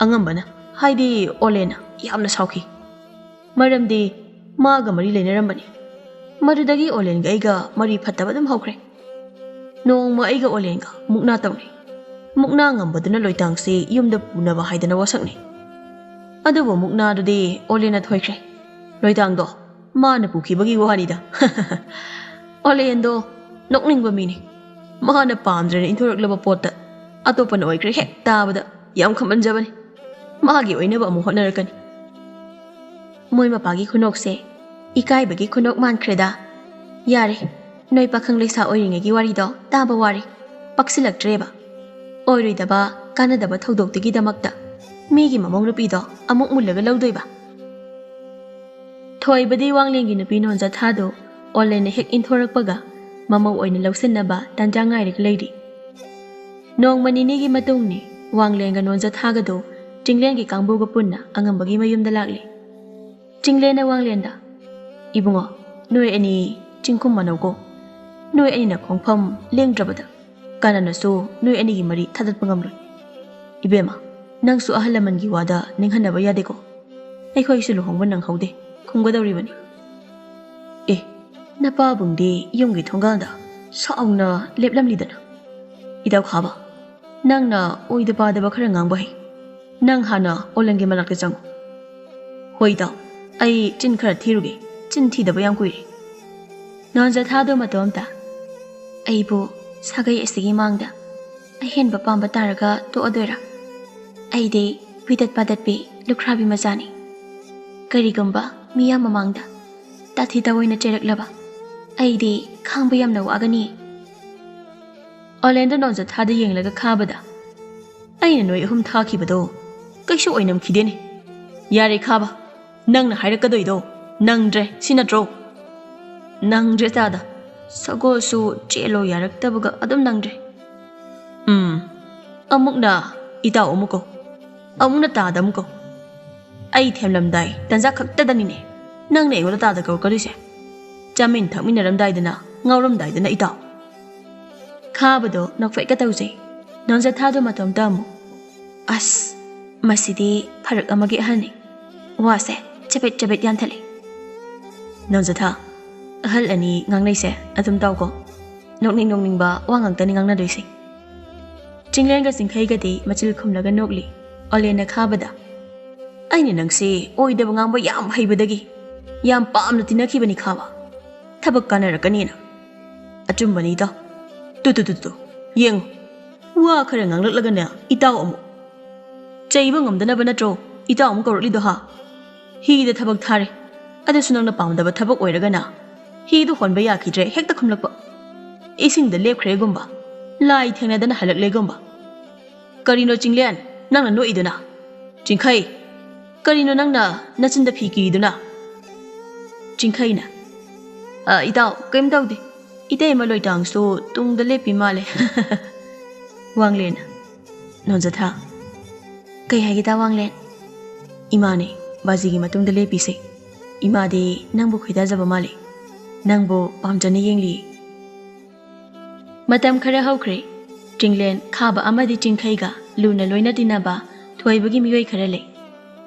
ꯑꯉꯝꯕꯅ, ꯍꯥꯏꯗꯤ ꯑꯣꯂꯦꯟꯅ ꯌꯥꯝꯅ ꯁꯥꯎꯈꯤ꯫ ꯃꯔꯝꯗꯤ ꯃꯥꯒ ꯃꯔꯤ ꯂꯩꯅꯔꯝꯕꯅꯤ꯫ ꯃꯗꯨꯗꯒꯤ ꯑꯣꯂꯦꯟꯒ ꯑꯩꯒ ꯃꯔꯤ ꯐꯠꯇꯕ ꯑꯗꯨꯝ ꯍꯧꯈ꯭ꯔꯦ꯫ ꯅꯣꯡꯃ ꯑꯩꯒ ꯑꯣꯂꯦꯟꯒ ꯃꯨꯛꯅꯥ ꯇꯧꯅꯩ꯫ ꯃꯨꯛꯅꯥ ꯉꯝꯕꯗꯨꯅ ꯂꯣꯏꯇꯥꯡꯁꯤ ꯌꯨꯝꯗ ꯄꯨꯅꯕ ꯍꯥꯏꯗꯅ ꯋꯥꯁꯛꯅꯩ꯫ ꯑꯗꯨꯕꯨ ꯃꯨꯛꯅꯥꯗꯨꯗꯤ ꯑꯣꯂꯦꯟꯅ ꯊꯣꯏꯈ꯭ꯔꯦ꯫ ꯂꯣꯏꯇꯥꯡꯗꯣ ꯃꯥꯅ ꯄꯨꯈꯤꯕꯒꯤ ꯋꯥꯅꯤꯗ꯫ ꯑꯣꯂꯦꯟꯗꯣ ꯅꯣꯛꯅꯤꯡꯕ ꯃꯤꯅꯤ꯫ ꯃꯥꯅ ꯄꯥꯝꯗ꯭ꯔꯦꯅ ꯏꯟꯊꯣꯔꯛꯂꯕ ꯄꯣꯠꯇ ꯑꯇꯣꯞꯄꯅ ꯑꯣꯏꯈ꯭ꯔꯦ ꯍꯦꯛ ꯇꯥꯕꯗ ꯌꯥꯝ ꯈꯝꯍꯟꯖꯕꯅꯤ꯫ ꯃꯥꯒꯤ ꯑꯣꯏꯅꯕ ꯑꯃꯨꯛ ꯍꯣꯠꯅꯔꯛꯀꯅꯤ꯫ ꯃꯣꯏ ꯃꯄꯥꯒꯤ ꯈꯨꯅꯣꯛꯁꯦ ꯏꯀꯥꯏꯕꯒꯤ ꯈꯨꯅꯣꯛ ꯃꯥꯟꯈ꯭ꯔꯦꯗ꯫ ꯌꯥꯔꯦ, ꯅꯣꯏ ꯄꯥꯈꯪ ꯂꯩꯁꯥ ꯑꯣꯏꯔꯤꯉꯩꯒꯤ ꯋꯥꯔꯤꯗꯣ ꯇꯥꯕ ꯋꯥꯔꯦ꯫ ꯄꯛꯁꯤꯜꯂꯛꯇ꯭ꯔꯦꯕ꯫ ꯑꯣꯏꯔꯣꯏꯗꯕ, ꯀꯥꯟꯅꯗꯕ ꯊꯧꯗꯣꯛꯇꯨꯒꯤꯗꯃꯛꯇ ꯃꯤꯒꯤ ꯃꯃꯧ ꯅꯨꯄꯤꯗꯣ ꯑꯃꯨꯛ ꯃꯨꯜꯂꯒ ꯂꯧꯗꯣꯏꯕ꯫ ꯊꯣꯏꯕꯗꯤ ꯋꯥꯡꯂꯦꯟꯒꯤ ꯅꯨꯄꯤ ꯅꯣꯟꯖꯊꯥꯗꯣ ꯑꯣꯂꯦꯟꯅ ꯍꯦꯛ ꯏꯟꯊꯣꯔꯛꯄꯒ ꯃꯃꯧ ꯑꯣꯏꯅ ꯂꯧꯁꯤꯟꯅꯕ ꯇꯥꯟꯖꯥ ꯉꯥꯏꯔꯒ ꯂꯩꯔꯤ꯫ ꯅꯣꯡꯃ ꯅꯤꯅꯤꯒꯤ ꯃꯇꯨꯡꯅꯤ ꯋꯥꯡꯂꯦꯟꯒ ꯅꯣꯟꯖꯊꯥꯒꯗꯣ ꯆꯤꯡꯂꯦꯟꯒꯤ ꯀꯥꯡꯕꯨꯒ ꯄꯨꯟꯅ ꯑꯉꯝꯕꯒꯤ ꯃꯌꯨꯝꯗ ꯂꯥꯛꯂꯤ꯫ ꯆꯤꯡꯂꯦꯟꯅ ꯋꯥꯡꯂꯦꯟꯗ, "ꯏꯕꯨꯡꯉꯣ, ꯅꯣꯏ ꯑꯅꯤ ꯆꯤꯡꯈꯨꯝ ꯃꯥꯟꯅꯧꯀꯣ꯫ ꯅꯣꯏ ꯑꯅꯤꯅ ꯈꯣꯡꯐꯝ ꯂꯦꯡꯗ꯭ꯔꯕꯗ ꯀꯅꯥꯅꯁꯨ ꯅꯣꯏ ꯑꯅꯤꯒꯤ ꯃꯔꯤ ꯊꯥꯗꯠꯄ ꯉꯝꯂꯣꯏ꯫ ꯏꯕꯦꯝꯃ, ꯅꯪꯁꯨ ꯑꯍꯜ ꯂꯃꯟꯒꯤ ꯋꯥꯗ ꯅꯤꯡꯍꯟꯅꯕ ꯌꯥꯗꯦꯀꯣ꯫ ꯑꯩꯈꯣꯏꯁꯨ ꯂꯨꯍꯣꯡꯕ ꯅꯪꯍꯧꯗꯦ, ꯈꯨꯝꯒꯗꯧꯔꯤꯕꯅꯤ꯫" ꯑꯦ, ꯅꯄꯥꯕꯨꯡꯗꯤ ꯌꯨꯝꯒꯤ ꯊꯣꯡꯒꯥꯜꯗ ꯁꯥꯎꯅ ꯂꯦꯞꯂꯝꯂꯤꯗꯅ꯫ ꯏꯇꯥꯎ ꯈꯥꯕ, ꯅꯪꯅ ꯑꯣꯏꯗ ꯄꯥꯗꯕ ꯈꯔ ꯉꯥꯡꯕ ꯍꯩ꯫ ꯅꯪ ꯍꯥꯟꯅ ꯑꯣꯂꯦꯟꯒꯤ ꯃꯅꯥꯛꯇ ꯆꯪꯉꯨ꯫ ꯍꯣꯏ ꯏꯇꯥꯎ, ꯑꯩ ꯆꯤꯟ ꯈꯔ ꯊꯤꯔꯨꯒꯦ꯫ ꯆꯤꯟ ꯊꯤꯗꯕ ꯌꯥꯝ ꯀꯨꯏꯔꯦ꯫ ꯅꯣꯟꯖꯊꯥꯗꯣ ꯃꯇꯣꯝꯇ, "ꯑꯩꯕꯨ ꯁꯥꯒꯩ ꯑꯁꯤꯒꯤ ꯃꯥꯡꯗ ꯑꯍꯦꯟꯕ ꯄꯥꯝꯕ ꯇꯥꯔꯒ ꯇꯣꯛꯑꯗꯣꯏꯔꯥ? ꯑꯩꯗꯤ ꯋꯤꯗꯠ ꯄꯥꯗꯠꯄꯤ ꯂꯨꯈ꯭ꯔꯥꯕꯤ ꯃꯆꯥꯅꯤ꯫ ꯀꯔꯤꯒꯨꯝꯕ ꯃꯤꯌꯥꯝ ꯃꯃꯥꯡꯗ ꯇꯥꯊꯤ ꯇꯥꯑꯣꯏꯅ ꯆꯩꯔꯛꯂꯕ ꯑꯩꯗꯤ ꯈꯥꯡꯕ ꯌꯥꯝꯅ ꯋꯥꯒꯅꯤ꯫" ꯑꯣꯂꯦꯟꯗ ꯅꯣꯟꯖꯊꯥꯗ ꯌꯦꯡꯂꯒ ꯈꯥꯕꯗ, "ꯑꯩꯅ ꯅꯣꯏ ꯑꯍꯨꯝ ꯊꯥꯈꯤꯕꯗꯣ ꯀꯩꯁꯨ ꯑꯣꯏꯅꯝꯈꯤꯗꯦꯅꯦ꯫ ꯌꯥꯔꯦ ꯈꯥꯕ, ꯅꯪꯅ ꯍꯥꯏꯔꯛꯀꯗꯣꯏꯗꯣ ꯅꯪꯗ꯭ꯔꯦ, ꯁꯤ ꯅꯠꯇ꯭ꯔꯣ?" "ꯅꯪꯗ꯭ꯔꯦ ꯇꯥꯗ, ꯁꯒꯣꯜꯁꯨ ꯆꯦꯜꯂꯣ ꯌꯥꯔꯛꯇꯕꯒ ꯑꯗꯨꯝ ꯅꯪꯗ꯭ꯔꯦ꯫" "ꯎꯝ, ꯑꯃꯨꯛꯅ ꯏꯇꯥꯎ ꯑꯃꯨꯛ ꯀꯧ, ꯑꯃꯨꯛꯅ ꯇꯥꯗ ꯑꯃꯨꯛ ꯀꯧ꯫ ꯑꯩ ꯊꯦꯝꯂꯝꯗꯥꯏ ꯇꯟꯖꯥ ꯈꯛꯇꯗꯅꯤꯅꯦ ꯅꯪꯅ ꯑꯩꯉꯣꯟꯗ ꯇꯥꯗ ꯀꯧꯔꯛꯀꯗꯣꯏꯁꯦ꯫ ꯆꯥꯃꯤꯟ ꯊꯛꯃꯤꯟꯅꯔꯝꯗꯥꯏꯗꯅ, ꯉꯥꯎꯔꯝꯗꯥꯏꯗꯅ ꯏꯇꯥꯎ꯫" ꯈꯥꯕꯗꯣ ꯅꯣꯛꯐꯦꯠꯀ ꯇꯧꯖꯩ꯫ ꯅꯣꯟꯖꯊꯥꯗꯣ ꯃꯇꯣꯝꯇ ꯑꯃꯨꯛ, "ꯑꯁ, ꯃꯁꯤꯗꯤ ꯐꯔꯛ ꯑꯃꯒꯤ ꯑꯍꯜꯅꯤ꯫ ꯋꯥꯁꯦ ꯆꯕꯦꯠ ꯆꯕꯦꯠ ꯌꯥꯟꯊꯠꯂꯤ꯫" "ꯅꯣꯟꯖꯊꯥ, ꯑꯍꯜ ꯑꯅꯤ ꯉꯥꯡꯅꯩꯁꯦ ꯑꯗꯨꯝ ꯇꯧꯀꯣ꯫ ꯅꯣꯛꯅꯤꯡ ꯅꯣꯛꯅꯤꯡꯕ ꯋꯥ ꯉꯥꯛꯇꯅꯤ ꯉꯥꯡꯅꯗꯣꯏꯁꯦ꯫ ꯆꯤꯡꯂꯦꯟꯒ ꯆꯤꯡꯈꯩꯒꯗꯤ ꯃꯆꯤꯜ ꯈꯨꯝꯂꯒ ꯅꯣꯛꯂꯤ꯫ ꯑꯣꯂꯦꯟꯅ ꯈꯥꯕꯗ, "ꯑꯩꯅ ꯅꯪꯁꯦ ꯑꯣꯏꯗꯕ ꯉꯥꯡꯕ ꯌꯥꯝ ꯍꯩꯕꯗꯒꯤ ꯌꯥꯝ ꯄꯥꯝꯅ ꯇꯤꯟꯅꯈꯤꯕꯅꯤ ꯈꯥꯕ꯫ ꯊꯕꯛ ꯀꯥꯟꯅꯔꯛꯀꯅꯤꯅ꯫" "ꯑꯆꯨꯝꯕꯅꯤ ꯏꯇꯥꯎ꯫ ꯇꯨ ꯇꯨ ꯇꯨ ꯇꯨ, ꯌꯦꯡꯉꯨ, ꯋꯥ ꯈꯔ ꯉꯥꯡꯂꯛꯂꯒꯅ ꯏꯇꯥꯎ ꯑꯃꯨꯛ꯫ ꯆꯩꯕ ꯉꯝꯗꯅꯕ ꯅꯠꯇ꯭ꯔꯣ ꯏꯇꯥꯎ ꯑꯃꯨꯛ ꯀꯧꯔꯛꯂꯤꯗꯣ ꯍꯥ? ꯍꯤꯗ ꯊꯕꯛ ꯊꯥꯔꯦ, ꯑꯗꯨꯁꯨ ꯅꯪꯅ ꯄꯥꯝꯗꯕ ꯊꯕꯛ ꯑꯣꯏꯔꯒꯅ ꯍꯤꯗꯨ ꯍꯣꯟꯕ ꯌꯥꯈꯤꯗ꯭ꯔꯦ ꯍꯦꯛꯇ ꯈꯨꯝꯂꯛꯄ꯫ ꯏꯁꯤꯡꯗ ꯂꯦꯞꯈ꯭ꯔꯦꯒꯨꯝꯕ, ꯂꯥꯏ ꯊꯦꯡꯅꯗꯅ ꯍꯜꯂꯛꯂꯦꯒꯨꯝꯕ꯫ ꯀꯔꯤꯅꯣ ꯆꯤꯡꯂꯦꯟ ꯅꯪꯅ ꯅꯣꯛꯏꯗꯨꯅ? ꯆꯤꯡꯈꯩ, ꯀꯔꯤꯅꯣ ꯅꯪꯅ ꯅꯆꯤꯟꯗ ꯐꯤ ꯀꯤꯔꯤꯗꯨꯅ?" ꯆꯤꯡꯈꯩꯅ, "ꯑ, ꯏꯇꯥꯎ, ꯀꯩꯝ ꯇꯧꯗꯦ꯫ ꯏꯇꯩꯃ ꯂꯣꯏꯇꯥꯡꯁꯨ ꯇꯨꯡꯗ ꯂꯦꯞꯄꯤ ꯃꯥꯜꯂꯦ꯫" ꯋꯥꯡꯂꯦꯟꯅ, "ꯅꯣꯟꯖꯊꯥ, ꯀꯩ ꯍꯥꯏꯒꯦ ꯇꯥ ꯋꯥꯡꯂꯦꯟ?" "ꯏꯃꯥꯅꯦ ꯕꯥꯖꯤꯒꯤ ꯃꯇꯨꯡꯗ ꯂꯦꯞꯄꯤꯁꯦ꯫ ꯏꯃꯥꯗꯤ ꯅꯪꯕꯨ ꯈꯣꯏꯗꯥꯖꯕ ꯃꯥꯜꯂꯦ꯫ ꯅꯪꯕꯨ ꯄꯥꯝꯖꯅ ꯌꯦꯡꯂꯤ꯫" ꯃꯇꯝ ꯈꯔ ꯍꯧꯈ꯭ꯔꯦ꯫ ꯆꯤꯡꯂꯦꯟ, ꯈꯥꯕ ꯑꯃꯗꯤ ꯆꯤꯡꯈꯩꯒ ꯂꯨꯅ ꯂꯣꯏꯅ ꯇꯤꯟꯅꯕ ꯊꯣꯏꯕꯒꯤ ꯃꯤꯑꯣꯏ ꯈꯔ ꯂꯩ꯫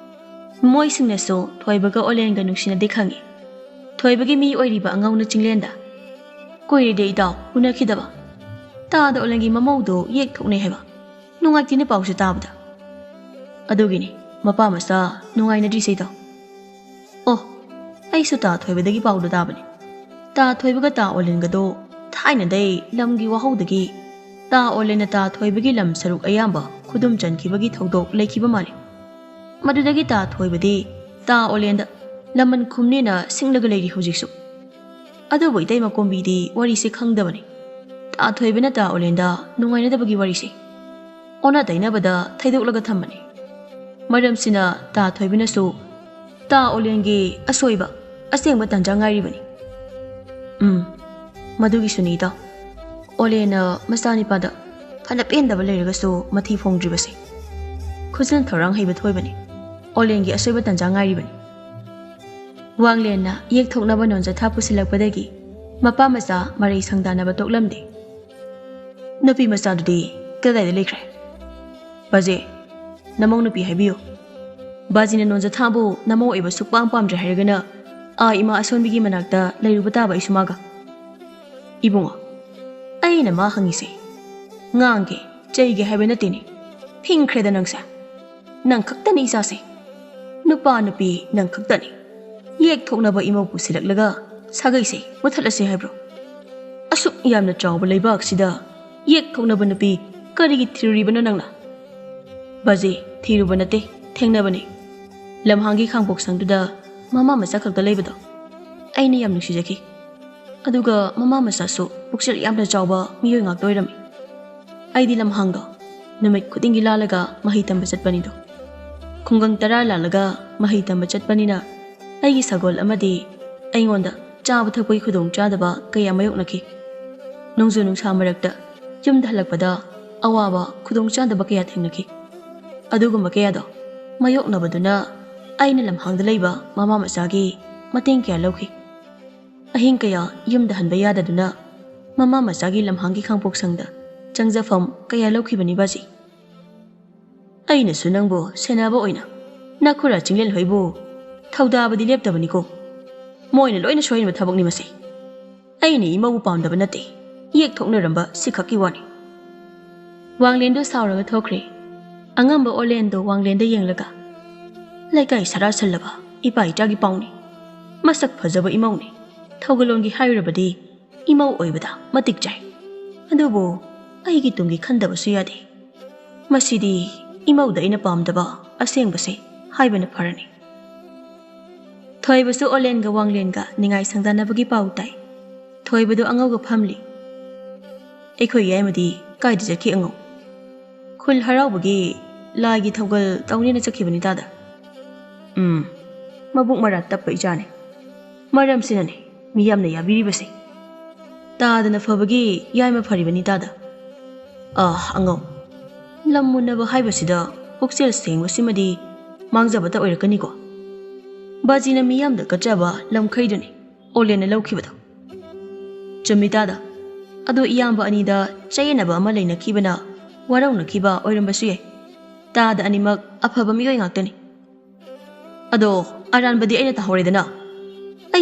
ꯃꯣꯏꯁꯤꯡꯅꯁꯨ ꯊꯣꯏꯕꯒ ꯑꯣꯂꯦꯟꯒ ꯅꯨꯡꯁꯤꯅꯗꯦ ꯈꯪꯉꯤ꯫ ꯊꯣꯏꯕꯒꯤ ꯃꯤ ꯑꯣꯏꯔꯤꯕ ꯑꯉꯧꯅ ꯆꯤꯡꯂꯦꯟꯗ, "ꯀꯨꯏꯔꯦꯗ ꯏꯇꯥꯎ ꯎꯅꯈꯤꯗꯕ꯫ ꯇꯥꯗ ꯑꯣꯂꯦꯟꯒꯤ ꯃꯃꯧꯗꯣ ꯌꯦꯛ ꯊꯣꯛꯅꯩ ꯍꯥꯏꯕ꯫ ꯅꯨꯡꯉꯥꯏꯇꯦꯅꯦ ꯄꯥꯎꯁꯦ ꯇꯥꯕꯗ꯫ ꯑꯗꯨꯒꯤꯅꯤ ꯃꯄꯥ ꯃꯆꯥ ꯅꯨꯡꯉꯥꯏꯅꯗ꯭ꯔꯤꯁꯦ ꯏꯇꯥꯎ꯫ ꯑꯣ, ꯑꯩꯁꯨ ꯇꯥ ꯊꯣꯏꯕꯗꯒꯤ ꯄꯥꯎꯗꯣ ꯇꯥꯕꯅꯤ꯫ ꯇꯥ ꯊꯣꯏꯕꯒ ꯇꯥ ꯑꯣꯂꯦꯟꯒꯗꯣ ꯊꯥꯏꯅꯗꯩ ꯂꯝꯒꯤ ꯋꯥꯍꯧꯗꯒꯤ ꯇꯥ ꯑꯣꯂꯦꯟꯅ ꯇꯥ ꯊꯣꯏꯕꯒꯤ ꯂꯝ ꯁꯔꯨꯛ ꯑꯌꯥꯝꯕ ꯈꯨꯗꯨꯝ ꯆꯟꯈꯤꯕꯒꯤ ꯊꯧꯗꯣꯛ ꯂꯩꯈꯤꯕ ꯃꯥꯜꯂꯤ꯫ ꯃꯗꯨꯗꯒꯤ ꯇꯥ ꯊꯣꯏꯕꯗꯤ ꯇꯥ ꯑꯣꯂꯦꯟꯗ ꯂꯃꯟ ꯈꯨꯝꯅꯦꯅ ꯁꯤꯡꯂꯒ ꯂꯩꯔꯤ ꯍꯧꯖꯤꯛꯁꯨ꯫ ꯑꯗꯨꯕꯨ ꯏꯇꯩꯃ ꯀꯣꯝꯕꯤꯗꯤ ꯋꯥꯔꯤꯁꯦ ꯈꯪꯗꯕꯅꯤ꯫ ꯇꯥ ꯊꯣꯏꯕꯅ ꯇꯥ ꯑꯣꯂꯦꯟꯗ ꯅꯨꯡꯉꯥꯏꯅꯗꯕꯒꯤ ꯋꯥꯔꯤꯁꯦ ꯑꯣꯟꯅ ꯇꯩꯅꯕꯗ ꯊꯩꯗꯣꯛꯂꯒ ꯊꯝꯕꯅꯤ꯫ ꯃꯔꯝꯁꯤꯅ ꯇꯥ ꯊꯣꯏꯕꯅꯁꯨ ꯇꯥ ꯑꯣꯂꯦꯟꯒꯤ ꯑꯁꯣꯏꯕ ꯑꯁꯦꯡꯕ ꯇꯥꯟꯖꯥ ꯉꯥꯏꯔꯤꯕꯅꯤ꯫ ꯎꯝ, ꯃꯗꯨꯒꯤꯁꯨꯅꯤ ꯏꯇꯥꯎ꯫ ꯑꯣꯂꯦꯟꯅ ꯃꯆꯥꯅꯤꯄꯥꯗ ꯐꯅ ꯄꯦꯟꯗꯕ ꯂꯩꯔꯒꯁꯨ ꯃꯊꯤ ꯐꯣꯡꯗ꯭ꯔꯤꯕꯁꯦ꯫ ꯈꯨꯖꯤꯟ ꯊꯧꯔꯥꯡ ꯍꯩꯕ ꯊꯣꯏꯕꯅꯤ꯫ ꯑꯣꯂꯦꯟꯒꯤ ꯑꯁꯣꯏꯕ ꯇꯥꯟꯖꯥ ꯉꯥꯏꯔꯤꯕꯅꯤ꯫ ꯋꯥꯡꯂꯦꯟꯅ ꯌꯦꯛꯊꯣꯛꯅꯕ ꯅꯣꯟꯖꯊꯥ ꯄꯨꯁꯤꯜꯂꯛꯄꯗꯒꯤ ꯃꯄꯥ ꯃꯆꯥ ꯃꯔꯩ ꯁꯪꯗꯥꯅꯕ ꯇꯣꯛꯂꯝꯗꯦ꯫ ꯅꯨꯄꯤ ꯃꯆꯥꯗꯨꯗꯤ ꯀꯗꯥꯏꯗ ꯂꯩꯈ꯭ꯔꯦ? ꯕꯥꯖꯦ, ꯅꯃꯧ ꯅꯨꯄꯤ ꯍꯥꯏꯕꯤꯌꯨ꯫ ꯕꯥꯖꯤꯅ ꯅꯣꯟꯖꯊꯥꯕꯨ ꯅꯃꯧ ꯑꯣꯏꯕ ꯁꯨꯛꯄꯥꯝ ꯄꯥꯝꯗ꯭ꯔꯦ ꯍꯥꯏꯔꯒꯅ ꯑꯥ, ꯏꯃꯥ ꯑꯁꯣꯟꯕꯤꯒꯤ ꯃꯅꯥꯛꯇ ꯂꯩꯔꯨꯕ ꯇꯥꯕ ꯑꯩꯁꯨ ꯃꯥꯒ꯫ ꯏꯕꯨꯡꯉꯣ, ꯑꯩꯅ ꯃꯥ ꯍꯪꯉꯤꯁꯦ ꯉꯥꯡꯒꯦ, ꯆꯩꯒꯦ ꯍꯥꯏꯕ ꯅꯠꯇꯦꯅꯦ꯫ ꯐꯤꯡꯈ꯭ꯔꯦꯗ ꯅꯪꯁꯦ꯫ ꯅꯪ ꯈꯛꯇꯅꯤ ꯏꯆꯥꯁꯦ꯫ ꯅꯨꯄꯥ ꯅꯨꯄꯤ ꯅꯪ ꯈꯛꯇꯅꯤ꯫ ꯌꯦꯛ ꯊꯣꯛꯅꯕ ꯏꯃꯧ ꯄꯨꯁꯤꯜꯂꯛꯂꯒ ꯁꯥꯒꯩꯁꯦ ꯃꯨꯊꯠꯂꯁꯦ ꯍꯥꯏꯕ꯭ꯔꯣ? ꯑꯁꯨꯛ ꯌꯥꯝꯅ ꯆꯥꯎꯕ ꯂꯩꯕꯥꯛꯁꯤꯗ ꯌꯦꯛ ꯊꯣꯛꯅꯕ ꯅꯨꯄꯤ ꯀꯔꯤꯒꯤ ꯊꯤꯔꯨꯔꯤꯕꯅꯣ ꯅꯪꯅ? ꯕꯥꯖꯤ, ꯊꯤꯔꯨꯕ ꯅꯠꯇꯦ, ꯊꯦꯡꯅꯕꯅꯦ꯫ ꯂꯝꯍꯥꯡꯒꯤ ꯈꯥꯡꯄꯣꯛꯁꯪꯗꯨꯗ ꯃꯃꯥ ꯃꯆꯥ ꯈꯛꯇ ꯂꯩꯕꯗꯣ ꯑꯩꯅ ꯌꯥꯝ ꯅꯨꯡꯁꯤꯖꯈꯤ꯫ ꯑꯗꯨꯒ ꯃꯃꯥ ꯃꯆꯥꯁꯨ ꯄꯨꯛꯆꯦꯜ ꯌꯥꯝꯅ ꯆꯥꯎꯕ ꯃꯤꯑꯣꯏ ꯉꯥꯛꯇ ꯑꯣꯏꯔꯝꯃꯤ꯫ ꯑꯩꯗꯤ ꯂꯝꯍꯥꯡꯗꯣ ꯅꯨꯃꯤꯠ ꯈꯨꯗꯤꯡꯒꯤ ꯂꯥꯜꯂꯒ ꯃꯍꯩ ꯇꯝꯕ ꯆꯠꯄꯅꯤꯗꯣ꯫ ꯈꯨꯡꯒꯪ ꯇꯔꯥ ꯂꯥꯜꯂꯒ ꯃꯍꯩ ꯇꯝꯕ ꯆꯠꯄꯅꯤꯅ ꯑꯩꯒꯤ ꯁꯒꯣꯜ ꯑꯃꯗꯤ ꯑꯩꯉꯣꯟꯗ ꯆꯥꯕ ꯊꯛꯄꯒꯤ ꯈꯨꯗꯣꯡꯆꯥꯗꯕ ꯀꯌꯥ ꯃꯥꯌꯣꯛꯅꯈꯤ꯫ ꯅꯣꯡꯖꯨ ꯅꯨꯡꯁꯥ ꯃꯔꯛꯇ ꯌꯨꯝꯗ ꯍꯜꯂꯛꯄꯗ ꯑꯋꯥꯕ ꯈꯨꯗꯣꯡꯆꯥꯗꯕ ꯀꯌꯥ ꯊꯦꯡꯅꯈꯤ꯫ ꯑꯗꯨꯒꯨꯝꯕ ꯀꯌꯥꯗꯣ ꯃꯥꯌꯣꯛꯅꯕꯗꯨꯅ ꯑꯩꯅ ꯂꯝꯍꯥꯡꯗ ꯂꯩꯕ ꯃꯃꯥ ꯃꯆꯥꯒꯤ ꯃꯇꯦꯡ ꯀꯌꯥ ꯂꯧꯈꯤ꯫ ꯑꯍꯤꯡ ꯀꯌꯥ ꯌꯨꯝꯗ ꯍꯟꯕ ꯌꯥꯗꯗꯨꯅ ꯃꯃꯥ ꯃꯆꯥꯒꯤ ꯂꯝꯍꯥꯡꯒꯤ ꯈꯥꯡꯄꯣꯛꯁꯪꯗ ꯆꯪꯖꯐꯝ ꯀꯌꯥ ꯂꯧꯈꯤꯕꯅꯤ ꯕꯥꯖꯤ꯫ ꯑꯩꯅꯁꯨ ꯅꯪꯕꯨ ꯁꯦꯟꯅꯕ ꯑꯣꯏꯅ ꯅꯈꯨꯔꯥ ꯆꯤꯡꯂꯦꯟ ꯍꯣꯏꯕꯨ ꯊꯧꯗꯥꯕꯗꯤ ꯂꯦꯞꯇꯕꯅꯤꯀꯣ꯫ ꯃꯣꯏꯅ ꯂꯣꯏꯅ ꯁꯣꯏꯍꯟꯕ ꯊꯕꯛꯅꯤ ꯃꯁꯤ꯫ ꯑꯩꯅ ꯏꯃꯧꯕꯨ ꯄꯥꯝꯗꯕ ꯅꯠꯇꯦ, ꯌꯦꯛ ꯊꯣꯛꯅꯔꯝꯕ ꯁꯤꯈꯛꯀꯤ ꯋꯥꯅꯤ꯫ ꯋꯥꯡꯂꯦꯟꯗꯨ ꯁꯥꯎꯔꯒ ꯊꯣꯛꯈ꯭ꯔꯦ꯫ ꯑꯉꯝꯕ ꯑꯣꯂꯦꯟꯗꯣ ꯋꯥꯡꯂꯦꯟꯗ ꯌꯦꯡꯂꯒ, "ꯂꯩꯀꯥꯏ ꯁꯔꯥ ꯁꯜꯂꯕ ꯏꯄꯥ ꯏꯆꯥꯒꯤ ꯄꯥꯎꯅꯤ꯫ ꯃꯁꯛ ꯐꯖꯕ ꯏꯃꯧꯅꯤ꯫ ꯊꯧꯒꯜꯂꯣꯟꯒꯤ ꯍꯥꯏꯔꯨꯔꯕꯗꯤ ꯏꯃꯧ ꯑꯣꯏꯕꯗ ꯃꯇꯤꯛ ꯆꯥꯏ꯫ ꯑꯗꯨꯕꯨ ꯑꯩꯒꯤ ꯇꯨꯡꯒꯤ ꯈꯟꯗꯕꯁꯨ ꯌꯥꯗꯦ꯫ ꯃꯁꯤꯗꯤ ꯏꯃꯧꯗ ꯑꯩꯅ ꯄꯥꯝꯗꯕ ꯑꯁꯦꯡꯕꯁꯦ ꯍꯥꯏꯕꯅ ꯐꯔꯅꯤ꯫" ꯊꯣꯏꯕꯁꯨ ꯑꯣꯂꯦꯟꯒ ꯋꯥꯡꯂꯦꯟꯒ ꯅꯤꯡꯉꯥꯏ ꯁꯪꯗꯥꯅꯕꯒꯤ ꯄꯥꯎ ꯇꯥꯏ꯫ ꯊꯣꯏꯕꯗꯨ ꯑꯉꯧꯒ ꯐꯝꯂꯤ꯫ "ꯑꯩꯈꯣꯏ ꯌꯥꯏꯃꯗꯤ ꯀꯥꯏꯗ ꯆꯠꯈꯤ ꯑꯉꯧ?" "ꯈꯨꯜ ꯍꯔꯥꯎꯕꯒꯤ ꯂꯥꯏꯒꯤ ꯊꯧꯒꯜ ꯇꯧꯅꯦꯅ ꯆꯠꯈꯤꯕꯅꯤ ꯇꯥꯗ꯫" "ꯎꯝ, ꯃꯕꯨꯛ ꯃꯔꯥ ꯇꯞꯄ ꯏꯆꯥꯅꯤ꯫ ꯃꯔꯝꯁꯤꯅꯅꯤ ꯃꯤ ꯌꯥꯝꯅ ꯌꯥꯕꯤꯔꯤꯕꯁꯦ꯫ ꯇꯥꯗꯅ ꯐꯕꯒꯤ ꯌꯥꯏꯃ ꯐꯔꯤꯕꯅꯤ ꯇꯥꯗ꯫ ꯑꯥ, ꯑꯉꯧ, ꯂꯝ ꯃꯨꯟꯅꯕ ꯍꯥꯏꯕꯁꯤꯗ ꯄꯨꯛꯆꯦꯜ ꯁꯦꯡꯕꯁꯤꯃꯗꯤ ꯃꯥꯡꯖꯕꯇ ꯑꯣꯏꯔꯛꯀꯅꯤꯀꯣ꯫ ꯕꯥꯖꯤꯅ ꯃꯤꯌꯥꯝꯗ ꯀꯠꯆꯕ ꯂꯝꯈꯩꯗꯨꯅꯤ ꯑꯣꯂꯦꯟꯅ ꯂꯧꯈꯤꯕꯗꯣ꯫" "ꯆꯨꯝꯃꯤ ꯇꯥꯗ꯫ ꯑꯗꯣ ꯏꯌꯥꯝꯕ ꯑꯅꯤꯗ ꯆꯌꯦꯠꯅꯕ ꯑꯃ ꯂꯩꯅꯈꯤꯕꯅ ꯋꯥꯔꯧꯅꯈꯤꯕ ꯑꯣꯏꯔꯝꯕꯁꯨ ꯌꯥꯏ꯫ ꯇꯥꯗ ꯑꯅꯤꯃꯛ ꯑꯐꯕ ꯃꯤꯑꯣꯏ ꯉꯥꯛꯇꯅꯤ꯫ ꯑꯗꯣ ꯑꯔꯥꯟꯕꯗꯤ ꯑꯩꯅ ꯇꯥꯍꯧꯔꯦꯗꯅ?"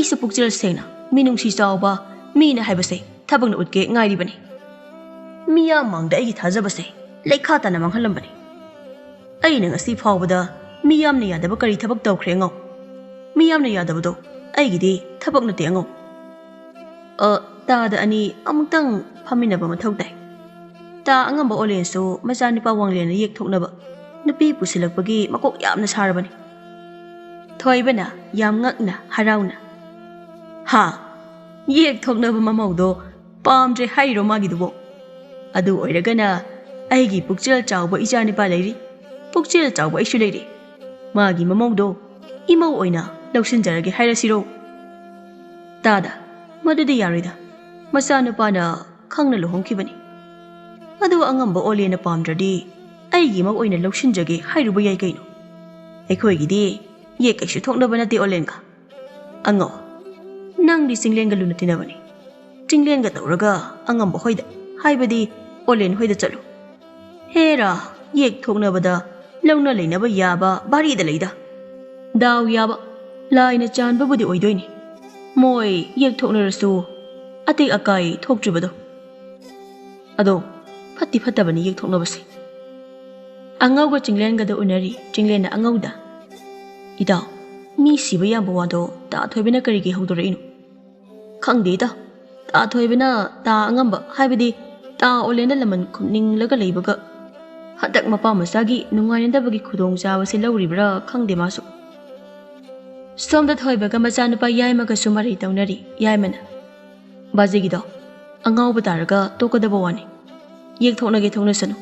ꯑꯩꯁꯨ ꯄꯨꯛꯆꯦꯜ ꯁꯦꯡꯅ, ꯃꯤꯅꯨꯡꯁꯤ ꯆꯥꯎꯕ ꯃꯤꯅ ꯍꯥꯏꯕꯁꯦ ꯊꯕꯛꯅ ꯎꯠꯀꯦ ꯉꯥꯏꯔꯤꯕꯅꯤ꯫ ꯃꯤꯌꯥꯝ ꯃꯥꯡꯗ ꯑꯩꯒꯤ ꯊꯥꯖꯕꯁꯦ ꯂꯩꯈꯥ ꯇꯥꯅ ꯃꯥꯡꯍꯜꯂꯝꯕꯅꯤ꯫ ꯑꯩꯅ ꯉꯁꯤ ꯐꯥꯎꯕꯗ ꯃꯤꯌꯥꯝꯅ ꯌꯥꯗꯕ ꯀꯔꯤ ꯊꯕꯛ ꯇꯧꯈ꯭ꯔꯦ ꯑꯉꯧ? ꯃꯤꯌꯥꯝꯅ ꯌꯥꯗꯕꯗꯣ ꯑꯩꯒꯤꯗꯤ ꯊꯕꯛ ꯅꯠꯇꯦ ꯑꯉꯧ꯫ ꯑ, ꯇꯥꯗ ꯑꯅꯤ ꯑꯃꯨꯛꯇꯪ ꯐꯝꯃꯤꯟꯅꯕ ꯃꯊꯧ ꯇꯥꯏ꯫ ꯇꯥ ꯑꯉꯝꯕ ꯑꯣꯂꯦꯟꯁꯨ ꯃꯆꯥꯅꯨꯄꯥ ꯋꯥꯡꯂꯦꯟꯅ ꯌꯦꯛ ꯊꯣꯛꯅꯕ ꯅꯨꯄꯤ ꯄꯨꯁꯤꯜꯂꯛꯄꯒꯤ ꯃꯀꯣꯛ ꯌꯥꯝꯅ ꯁꯥꯔꯕꯅꯤ꯫ ꯊꯣꯏꯕꯅ ꯌꯥꯝ ꯉꯛꯅ ꯍꯔꯥꯎꯅ, "ꯍꯥ? ꯌꯦꯛ ꯊꯣꯛꯅꯕ ꯃꯃꯧꯗꯣ ꯄꯥꯝꯗ꯭ꯔꯦ ꯍꯥꯏꯔꯤꯔꯣ ꯃꯥꯒꯤꯗꯨꯕꯣ? ꯑꯗꯨ ꯑꯣꯏꯔꯒꯅ ꯑꯩꯒꯤ ꯄꯨꯛꯆꯦꯜ ꯆꯥꯎꯕ ꯏꯆꯥꯅꯨꯄꯥ ꯂꯩꯔꯤ, ꯄꯨꯛꯆꯦꯜ ꯆꯥꯎꯕ ꯑꯩꯁꯨ ꯂꯩꯔꯤ꯫ ꯃꯥꯒꯤ ꯃꯃꯧꯗꯣ ꯏꯃꯧ ꯑꯣꯏꯅ ꯂꯧꯁꯤꯟꯖꯔꯒꯦ ꯍꯥꯏꯔꯁꯤꯔꯣ?" "ꯇꯥꯗ, ꯃꯗꯨꯗꯤ ꯌꯥꯔꯣꯏꯗ꯫ ꯃꯆꯥꯅꯨꯄꯥꯅ ꯈꯪꯅ ꯂꯨꯍꯣꯡꯈꯤꯕꯅꯤ꯫ ꯑꯗꯨ ꯑꯉꯝꯕ ꯑꯣꯂꯦꯟꯅ ꯄꯥꯝꯗ꯭ꯔꯗꯤ ꯑꯩꯒꯤ ꯃꯧ ꯑꯣꯏꯅ ꯂꯧꯁꯤꯟꯖꯒꯦ ꯍꯥꯏꯔꯨꯕ ꯌꯥꯏ ꯀꯩꯅꯣ? ꯑꯩꯈꯣꯏꯒꯤꯗꯤ ꯌꯦꯛ ꯀꯩꯁꯨ ꯊꯣꯛꯅꯕ ꯅꯠꯇꯦ ꯑꯣꯂꯦꯟꯒ꯫ ꯑꯉꯧ, ꯅꯪꯗꯤ ꯆꯤꯡꯂꯦꯟꯒ ꯂꯨꯅ ꯇꯤꯟꯅꯕꯅꯤ꯫ ꯆꯤꯡꯂꯦꯟꯒ ꯇꯧꯔꯒ ꯑꯉꯝꯕ ꯍꯣꯏꯗ, ꯍꯥꯏꯕꯗꯤ ꯑꯣꯂꯦꯟ ꯍꯣꯏꯗ ꯆꯠꯂꯨ꯫ ꯍꯦꯔꯥ, ꯌꯦꯛ ꯊꯣꯛꯅꯕꯗ ꯂꯧꯅ ꯂꯩꯅꯕ ꯌꯥꯕ ꯚꯥꯔꯤꯗ ꯂꯩꯗ꯫ ꯗꯥꯎ ꯌꯥꯕ, ꯂꯥꯏꯅ ꯆꯥꯟꯕꯕꯨꯗꯤ ꯑꯣꯏꯗꯣꯏꯅꯤ꯫ ꯃꯣꯏ ꯌꯦꯛ ꯊꯣꯛꯅꯔꯁꯨ ꯑꯇꯦꯛ ꯑꯀꯥꯏ ꯊꯣꯛꯇ꯭ꯔꯤꯕꯗꯣ꯫ ꯑꯗꯣ ꯐꯠꯇꯤ ꯐꯠꯇꯕꯅꯤ ꯌꯦꯛ ꯊꯣꯛꯅꯕꯁꯦ꯫" ꯑꯉꯧꯒ ꯆꯤꯡꯂꯦꯟꯒꯗ ꯎꯅꯔꯤ꯫ ꯆꯤꯡꯂꯦꯟꯅ ꯑꯉꯧꯗ, "ꯏꯇꯥꯎ, ꯃꯤ ꯁꯤꯕ ꯌꯥꯕ ꯋꯥꯗꯣ ꯇꯥ ꯊꯣꯏꯕꯅ ꯀꯔꯤꯒꯤ ꯍꯧꯗꯣꯔꯛꯏꯅꯣ?" "ꯈꯪꯗꯦ ꯏꯇꯥꯎ, ꯇꯥ ꯊꯣꯏꯕꯅ ꯇꯥ ꯑꯉꯝꯕ, ꯍꯥꯏꯕꯗꯤ ꯇꯥ ꯑꯣꯂꯦꯟꯗ ꯂꯃꯟ ꯈꯨꯝꯅꯤꯡꯂꯒ ꯂꯩꯕꯒ ꯍꯟꯗꯛ ꯃꯄꯥ ꯃꯆꯥꯒꯤ ꯅꯨꯡꯉꯥꯏꯅꯗꯕꯒꯤ ꯈꯨꯗꯣꯡꯆꯥꯕꯁꯦ ꯂꯧꯔꯤꯕ꯭ꯔꯥ ꯈꯪꯗꯦ ꯃꯥꯁꯨ꯫" ꯁꯣꯝꯗ ꯊꯣꯏꯕꯒ ꯃꯆꯥꯅꯨꯄꯥ ꯌꯥꯏꯃꯒꯁꯨ ꯃꯔꯩ ꯇꯧꯅꯔꯤ꯫ ꯌꯥꯏꯃꯅ, "ꯕꯥꯖꯤꯒꯤꯗꯣ ꯑꯉꯥꯎꯕ ꯇꯥꯔꯒ ꯇꯣꯛꯀꯗꯕ ꯋꯥꯅꯤ꯫ ꯌꯦꯛ ꯊꯣꯛꯅꯒꯦ ꯊꯣꯛꯅꯁꯅꯨ꯫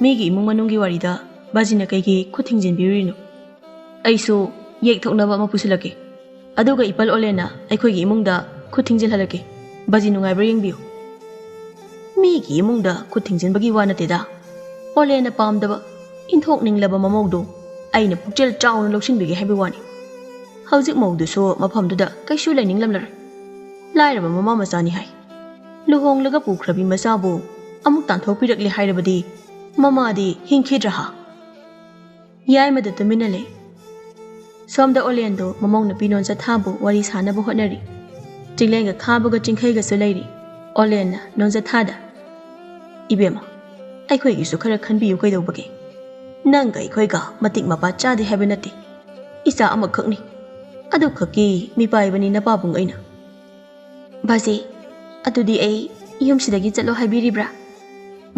ꯃꯤꯒꯤ ꯏꯃꯨꯡ ꯃꯅꯨꯡꯒꯤ ꯋꯥꯔꯤꯗ ꯕꯥꯖꯤꯅ ꯀꯩꯒꯤ ꯈꯨꯠ ꯊꯤꯡꯖꯤꯟꯕꯤꯔꯨꯔꯤꯅꯣ? ꯑꯩꯁꯨ ꯌꯦꯛ ꯊꯣꯛꯅꯕ ꯑꯃ ꯄꯨꯁꯤꯜꯂꯛꯀꯦ꯫ ꯑꯗꯨꯒ ꯏꯄꯜ ꯑꯣꯂꯦꯟꯅ ꯑꯩꯈꯣꯏꯒꯤ ꯏꯃꯨꯡꯗ ꯈꯨꯠ ꯊꯤꯡꯖꯤꯜꯍꯜꯂꯛꯀꯦ꯫ ꯕꯥꯖꯤ ꯅꯨꯡꯉꯥꯏꯕ꯭ꯔꯥ ꯌꯦꯡꯕꯤꯌꯨ꯫" ꯃꯤꯒꯤ ꯏꯃꯨꯡꯗ ꯈꯨꯠ ꯊꯤꯡꯖꯤꯟꯕꯒꯤ ꯋꯥ ꯅꯠꯇꯦꯗ꯫ ꯑꯣꯂꯦꯟꯅ ꯄꯥꯝꯗꯕ, ꯏꯟꯊꯣꯛꯅꯤꯡꯂꯕ ꯃꯃꯧꯗꯣ ꯑꯩꯅ ꯄꯨꯛꯆꯦꯜ ꯆꯥꯎꯅ ꯂꯧꯁꯤꯟꯕꯤꯒꯦ ꯍꯥꯏꯕ ꯋꯥꯅꯤ꯫ ꯍꯧꯖꯤꯛ ꯃꯧꯗꯨꯁꯨ ꯃꯐꯝꯗꯨꯗ ꯀꯩꯁꯨ ꯂꯩꯅꯤꯡꯂꯝꯂꯔꯣꯏ꯫ ꯂꯥꯏꯔꯕ ꯃꯃꯥ ꯃꯆꯥꯅꯤ ꯍꯥꯏ꯫ ꯂꯨꯍꯣꯡꯂꯒ ꯄꯨꯈ꯭ꯔꯕꯤ ꯃꯆꯥꯕꯨ ꯑꯃꯨꯛ ꯇꯥꯟꯊꯣꯛꯄꯤꯔꯛꯂꯦ ꯍꯥꯏꯔꯕꯗꯤ ꯃꯃꯥꯗꯤ ꯍꯤꯡꯈꯤꯗ꯭ꯔꯥ ꯍꯥ? ꯌꯥꯏꯃꯗ ꯇꯨꯃꯤꯟꯅ ꯂꯩ꯫ ꯁꯣꯝꯗ ꯑꯣꯂꯦꯟꯗꯣ ꯃꯃꯧ ꯅꯨꯄꯤ ꯅꯣꯟꯖꯊꯥꯕꯨ ꯋꯥꯔꯤ ꯁꯥꯅꯕ ꯍꯣꯠꯅꯔꯤ꯫ ꯆꯤꯡꯂꯦꯟꯒ ꯈꯥꯕꯒ ꯆꯤꯡꯈꯩꯒꯁꯨ ꯂꯩꯔꯤ꯫ ꯑꯣꯂꯦꯟꯅ ꯅꯣꯟꯖꯊꯥꯗ, "ꯏꯕꯦꯝꯃ, ꯑꯩꯈꯣꯏꯒꯤꯁꯨ ꯈꯔ ꯈꯟꯕꯤꯌꯨ ꯀꯩꯗꯧꯕꯒꯦ? ꯅꯪꯒ ꯑꯩꯈꯣꯏꯒ ꯃꯇꯤꯛ ꯃꯄꯥ ꯆꯥꯗꯦ ꯍꯥꯏꯕ ꯅꯠꯇꯦ꯫ ꯏꯆꯥ ꯑꯃꯈꯛꯅꯤ꯫ ꯑꯗꯨꯈꯛꯀꯤ ꯃꯤꯄꯥꯏꯕꯅꯤ ꯅꯄꯥꯕꯨꯡ ꯑꯩꯅ꯫" "ꯕꯥꯖꯤ, ꯑꯗꯨꯗꯤ ꯑꯩ ꯌꯨꯝꯁꯤꯗꯒꯤ ꯆꯠꯂꯣ ꯍꯥꯏꯕꯤꯔꯤꯕ꯭ꯔꯥ?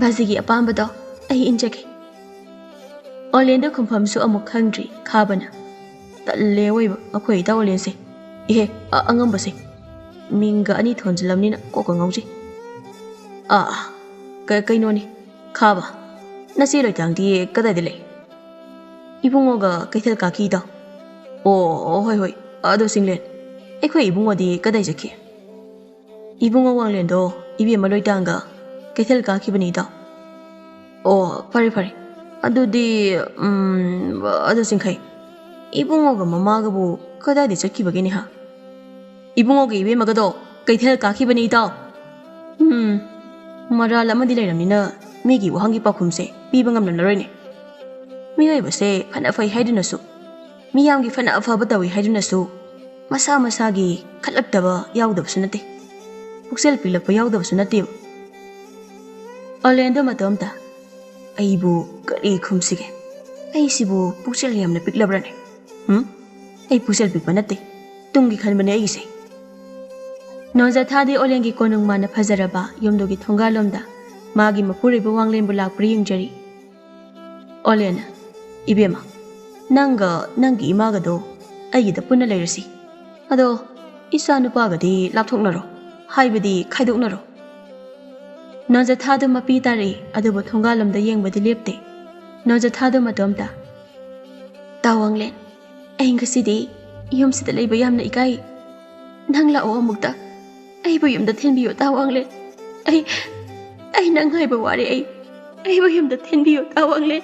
ꯕꯥꯖꯤꯒꯤ ꯑꯄꯥꯝꯕꯗꯣ ꯑꯩ ꯏꯟꯖꯒꯦ꯫" ꯑꯣꯂꯦꯟꯗꯣ ꯈꯨꯝꯐꯝꯁꯨ ꯑꯃꯨꯛ ꯈꯪꯗ꯭ꯔꯤ ꯈꯥꯕꯅ꯫ "ꯇꯜꯂꯦ ꯑꯣꯏꯕ ꯑꯩꯈꯣꯏ ꯏꯇꯥ ꯑꯣꯂꯦꯟꯁꯦ꯫ ꯏꯍꯦ, ꯑ-, ꯑꯉꯝꯕꯁꯦ꯫ ꯃꯤꯡꯒ ꯑꯅꯤ ꯊꯣꯟꯖꯤꯜꯂꯝꯅꯤꯅ ꯀꯣꯛꯀ ꯉꯥꯎꯖꯩ꯫ ꯑꯥ, ꯑꯥ, ꯀ-, ꯀꯩꯅꯣꯅꯤ, ꯈꯥꯕ, ꯅꯆꯦ ꯂꯣꯏꯇꯥꯡꯗꯤ ꯀꯗꯥꯏꯗ ꯂꯩ?" "ꯏꯕꯨꯡꯉꯣꯒ ꯀꯩꯊꯦꯜ ꯀꯥꯈꯤ ꯏꯇꯥꯎ꯫" "ꯑꯣ, ꯑꯣ, ꯍꯣꯏ, ꯍꯣꯏ꯫ ꯑꯗꯣ ꯆꯤꯡꯂꯦꯟ, ꯑꯩꯈꯣꯏ ꯏꯕꯨꯡꯉꯣꯗꯤ ꯀꯗꯥꯏ ꯆꯠꯈꯤ?" "ꯏꯕꯨꯡꯉꯣ ꯋꯥꯡꯂꯦꯟꯗꯣ ꯏꯕꯦꯝꯃ ꯂꯣꯏꯇꯥꯡꯒ ꯀꯩꯊꯦꯜ ꯀꯥꯈꯤꯕꯅꯤ ꯏꯇꯥꯎ꯫" "ꯑꯣ, ꯐꯔꯦ, ꯐꯔꯦ꯫ ꯑꯗꯨꯗꯤ, ꯎꯝ, ꯑꯗꯨ ꯆꯤꯡꯈꯩ, ꯏꯕꯨꯡꯉꯣꯒ ꯃꯃꯥꯒꯕꯨ ꯀꯗꯥꯏꯗ ꯆꯠꯈꯤꯕꯒꯦꯅꯦ ꯍꯥ?" "ꯏꯕꯨꯡꯉꯣꯒ ꯏꯕꯦꯝꯃꯒꯗꯣ ꯀꯩꯊꯦꯜ ꯀꯥꯈꯤꯕꯅꯤ ꯏꯇꯥꯎ꯫" ꯎꯝ, ꯃꯔꯥꯜ ꯑꯃꯗꯤ ꯂꯩꯔꯝꯅꯤꯅ ꯃꯤꯒꯤ ꯋꯥꯍꯪꯒꯤ ꯄꯥꯎꯈꯨꯝꯁꯦ ꯄꯤꯕ ꯉꯝꯂꯝꯂꯔꯣꯏꯅꯦ꯫ ꯃꯤꯑꯣꯏꯕꯁꯦ ꯐꯅ ꯐꯩ ꯍꯥꯏꯗꯨꯅꯁꯨ, ꯃꯤꯌꯥꯝꯒꯤ ꯐꯅ ꯑꯐꯕ ꯇꯧꯏ ꯍꯥꯏꯗꯨꯅꯁꯨ, ꯃꯁꯥ ꯃꯁꯥꯒꯤ ꯈꯜꯂꯛꯇꯕ ꯌꯥꯎꯗꯕꯁꯨ ꯅꯠꯇꯦ꯫ ꯄꯨꯛꯆꯦꯜ ꯄꯤꯛꯂꯛꯄ ꯌꯥꯎꯗꯕꯁꯨ ꯅꯠꯇꯦꯕ꯫ ꯑꯣꯂꯦꯟꯗꯣ ꯃꯇꯣꯝꯇ, "ꯑꯩꯕꯨ ꯀꯔꯤ ꯈꯨꯝꯁꯤꯒꯦ? ꯑꯩꯁꯤꯕꯨ ꯄꯨꯛꯆꯦꯜ ꯌꯥꯝꯅ ꯄꯤꯛꯂꯕ꯭ꯔꯅꯦ? ꯍꯨꯝ? ꯑꯩ ꯄꯨꯛꯆꯦꯜ ꯄꯤꯛꯄ ꯅꯠꯇꯦ꯫ ꯇꯨꯡꯒꯤ ꯈꯟꯕꯅꯦ ꯑꯩꯒꯤꯁꯦ꯫" ꯅꯣꯟꯖꯊꯥꯗꯤ ꯑꯣꯂꯦꯟꯒꯤ ꯀꯣꯅꯨꯡ ꯃꯥꯅ ꯐꯖꯔꯕ ꯌꯨꯝꯗꯨꯒꯤ ꯊꯣꯡꯒꯥꯜꯂꯣꯝꯗ ꯃꯥꯒꯤ ꯃꯄꯨꯔꯣꯏꯕ ꯋꯥꯡꯂꯦꯟꯕꯨ ꯂꯥꯛꯄ꯭ꯔꯥ ꯌꯦꯡꯖꯔꯤ꯫ ꯑꯣꯂꯦꯟꯅ, "ꯏꯕꯦꯝꯃ, ꯅꯪꯒ ꯅꯪꯒꯤ ꯏꯃꯥꯒꯗꯣ ꯑꯩꯒꯤꯗ ꯄꯨꯟꯅ ꯂꯩꯔꯁꯤ꯫ ꯑꯗꯣ ꯏꯆꯥ ꯅꯨꯄꯥꯒꯗꯤ ꯂꯥꯞꯊꯣꯛꯅꯔꯣ, ꯍꯥꯏꯕꯗꯤ ꯈꯥꯏꯗꯣꯛꯅꯔꯣ꯫" ꯅꯣꯟꯖꯊꯥꯗꯨ ꯃꯄꯤ ꯇꯥꯔꯛꯏ, ꯑꯗꯨꯕꯨ ꯊꯣꯡꯒꯥꯜꯂꯣꯝꯗ ꯌꯦꯡꯕꯗꯤ ꯂꯦꯞꯇꯦ꯫ ꯅꯣꯟꯖꯊꯥꯗꯨ ꯃꯇꯣꯝꯇ, "ꯇꯥ ꯋꯥꯡꯂꯦꯟ, ꯑꯩ ꯉꯁꯤꯗꯤ ꯌꯨꯝꯁꯤꯗ ꯂꯩꯕ ꯌꯥꯝꯅ ꯏꯀꯥꯏ꯫ ꯅꯪ ꯂꯥꯛꯑꯣ ꯑꯃꯨꯛꯇ꯫ ꯑꯩꯕꯨ ꯌꯨꯝꯗ ꯊꯤꯟꯕꯤꯌꯣ ꯇꯥ ꯋꯥꯡꯂꯦꯟ꯫ ꯑꯩ, ꯑꯩ ꯅꯪ ꯉꯥꯏꯕ ꯋꯥꯔꯦ ꯑꯩ꯫ ꯑꯩꯕꯨ ꯌꯨꯝꯗ ꯊꯤꯟꯕꯤꯌꯣ ꯇꯥ ꯋꯥꯡꯂꯦꯟ꯫"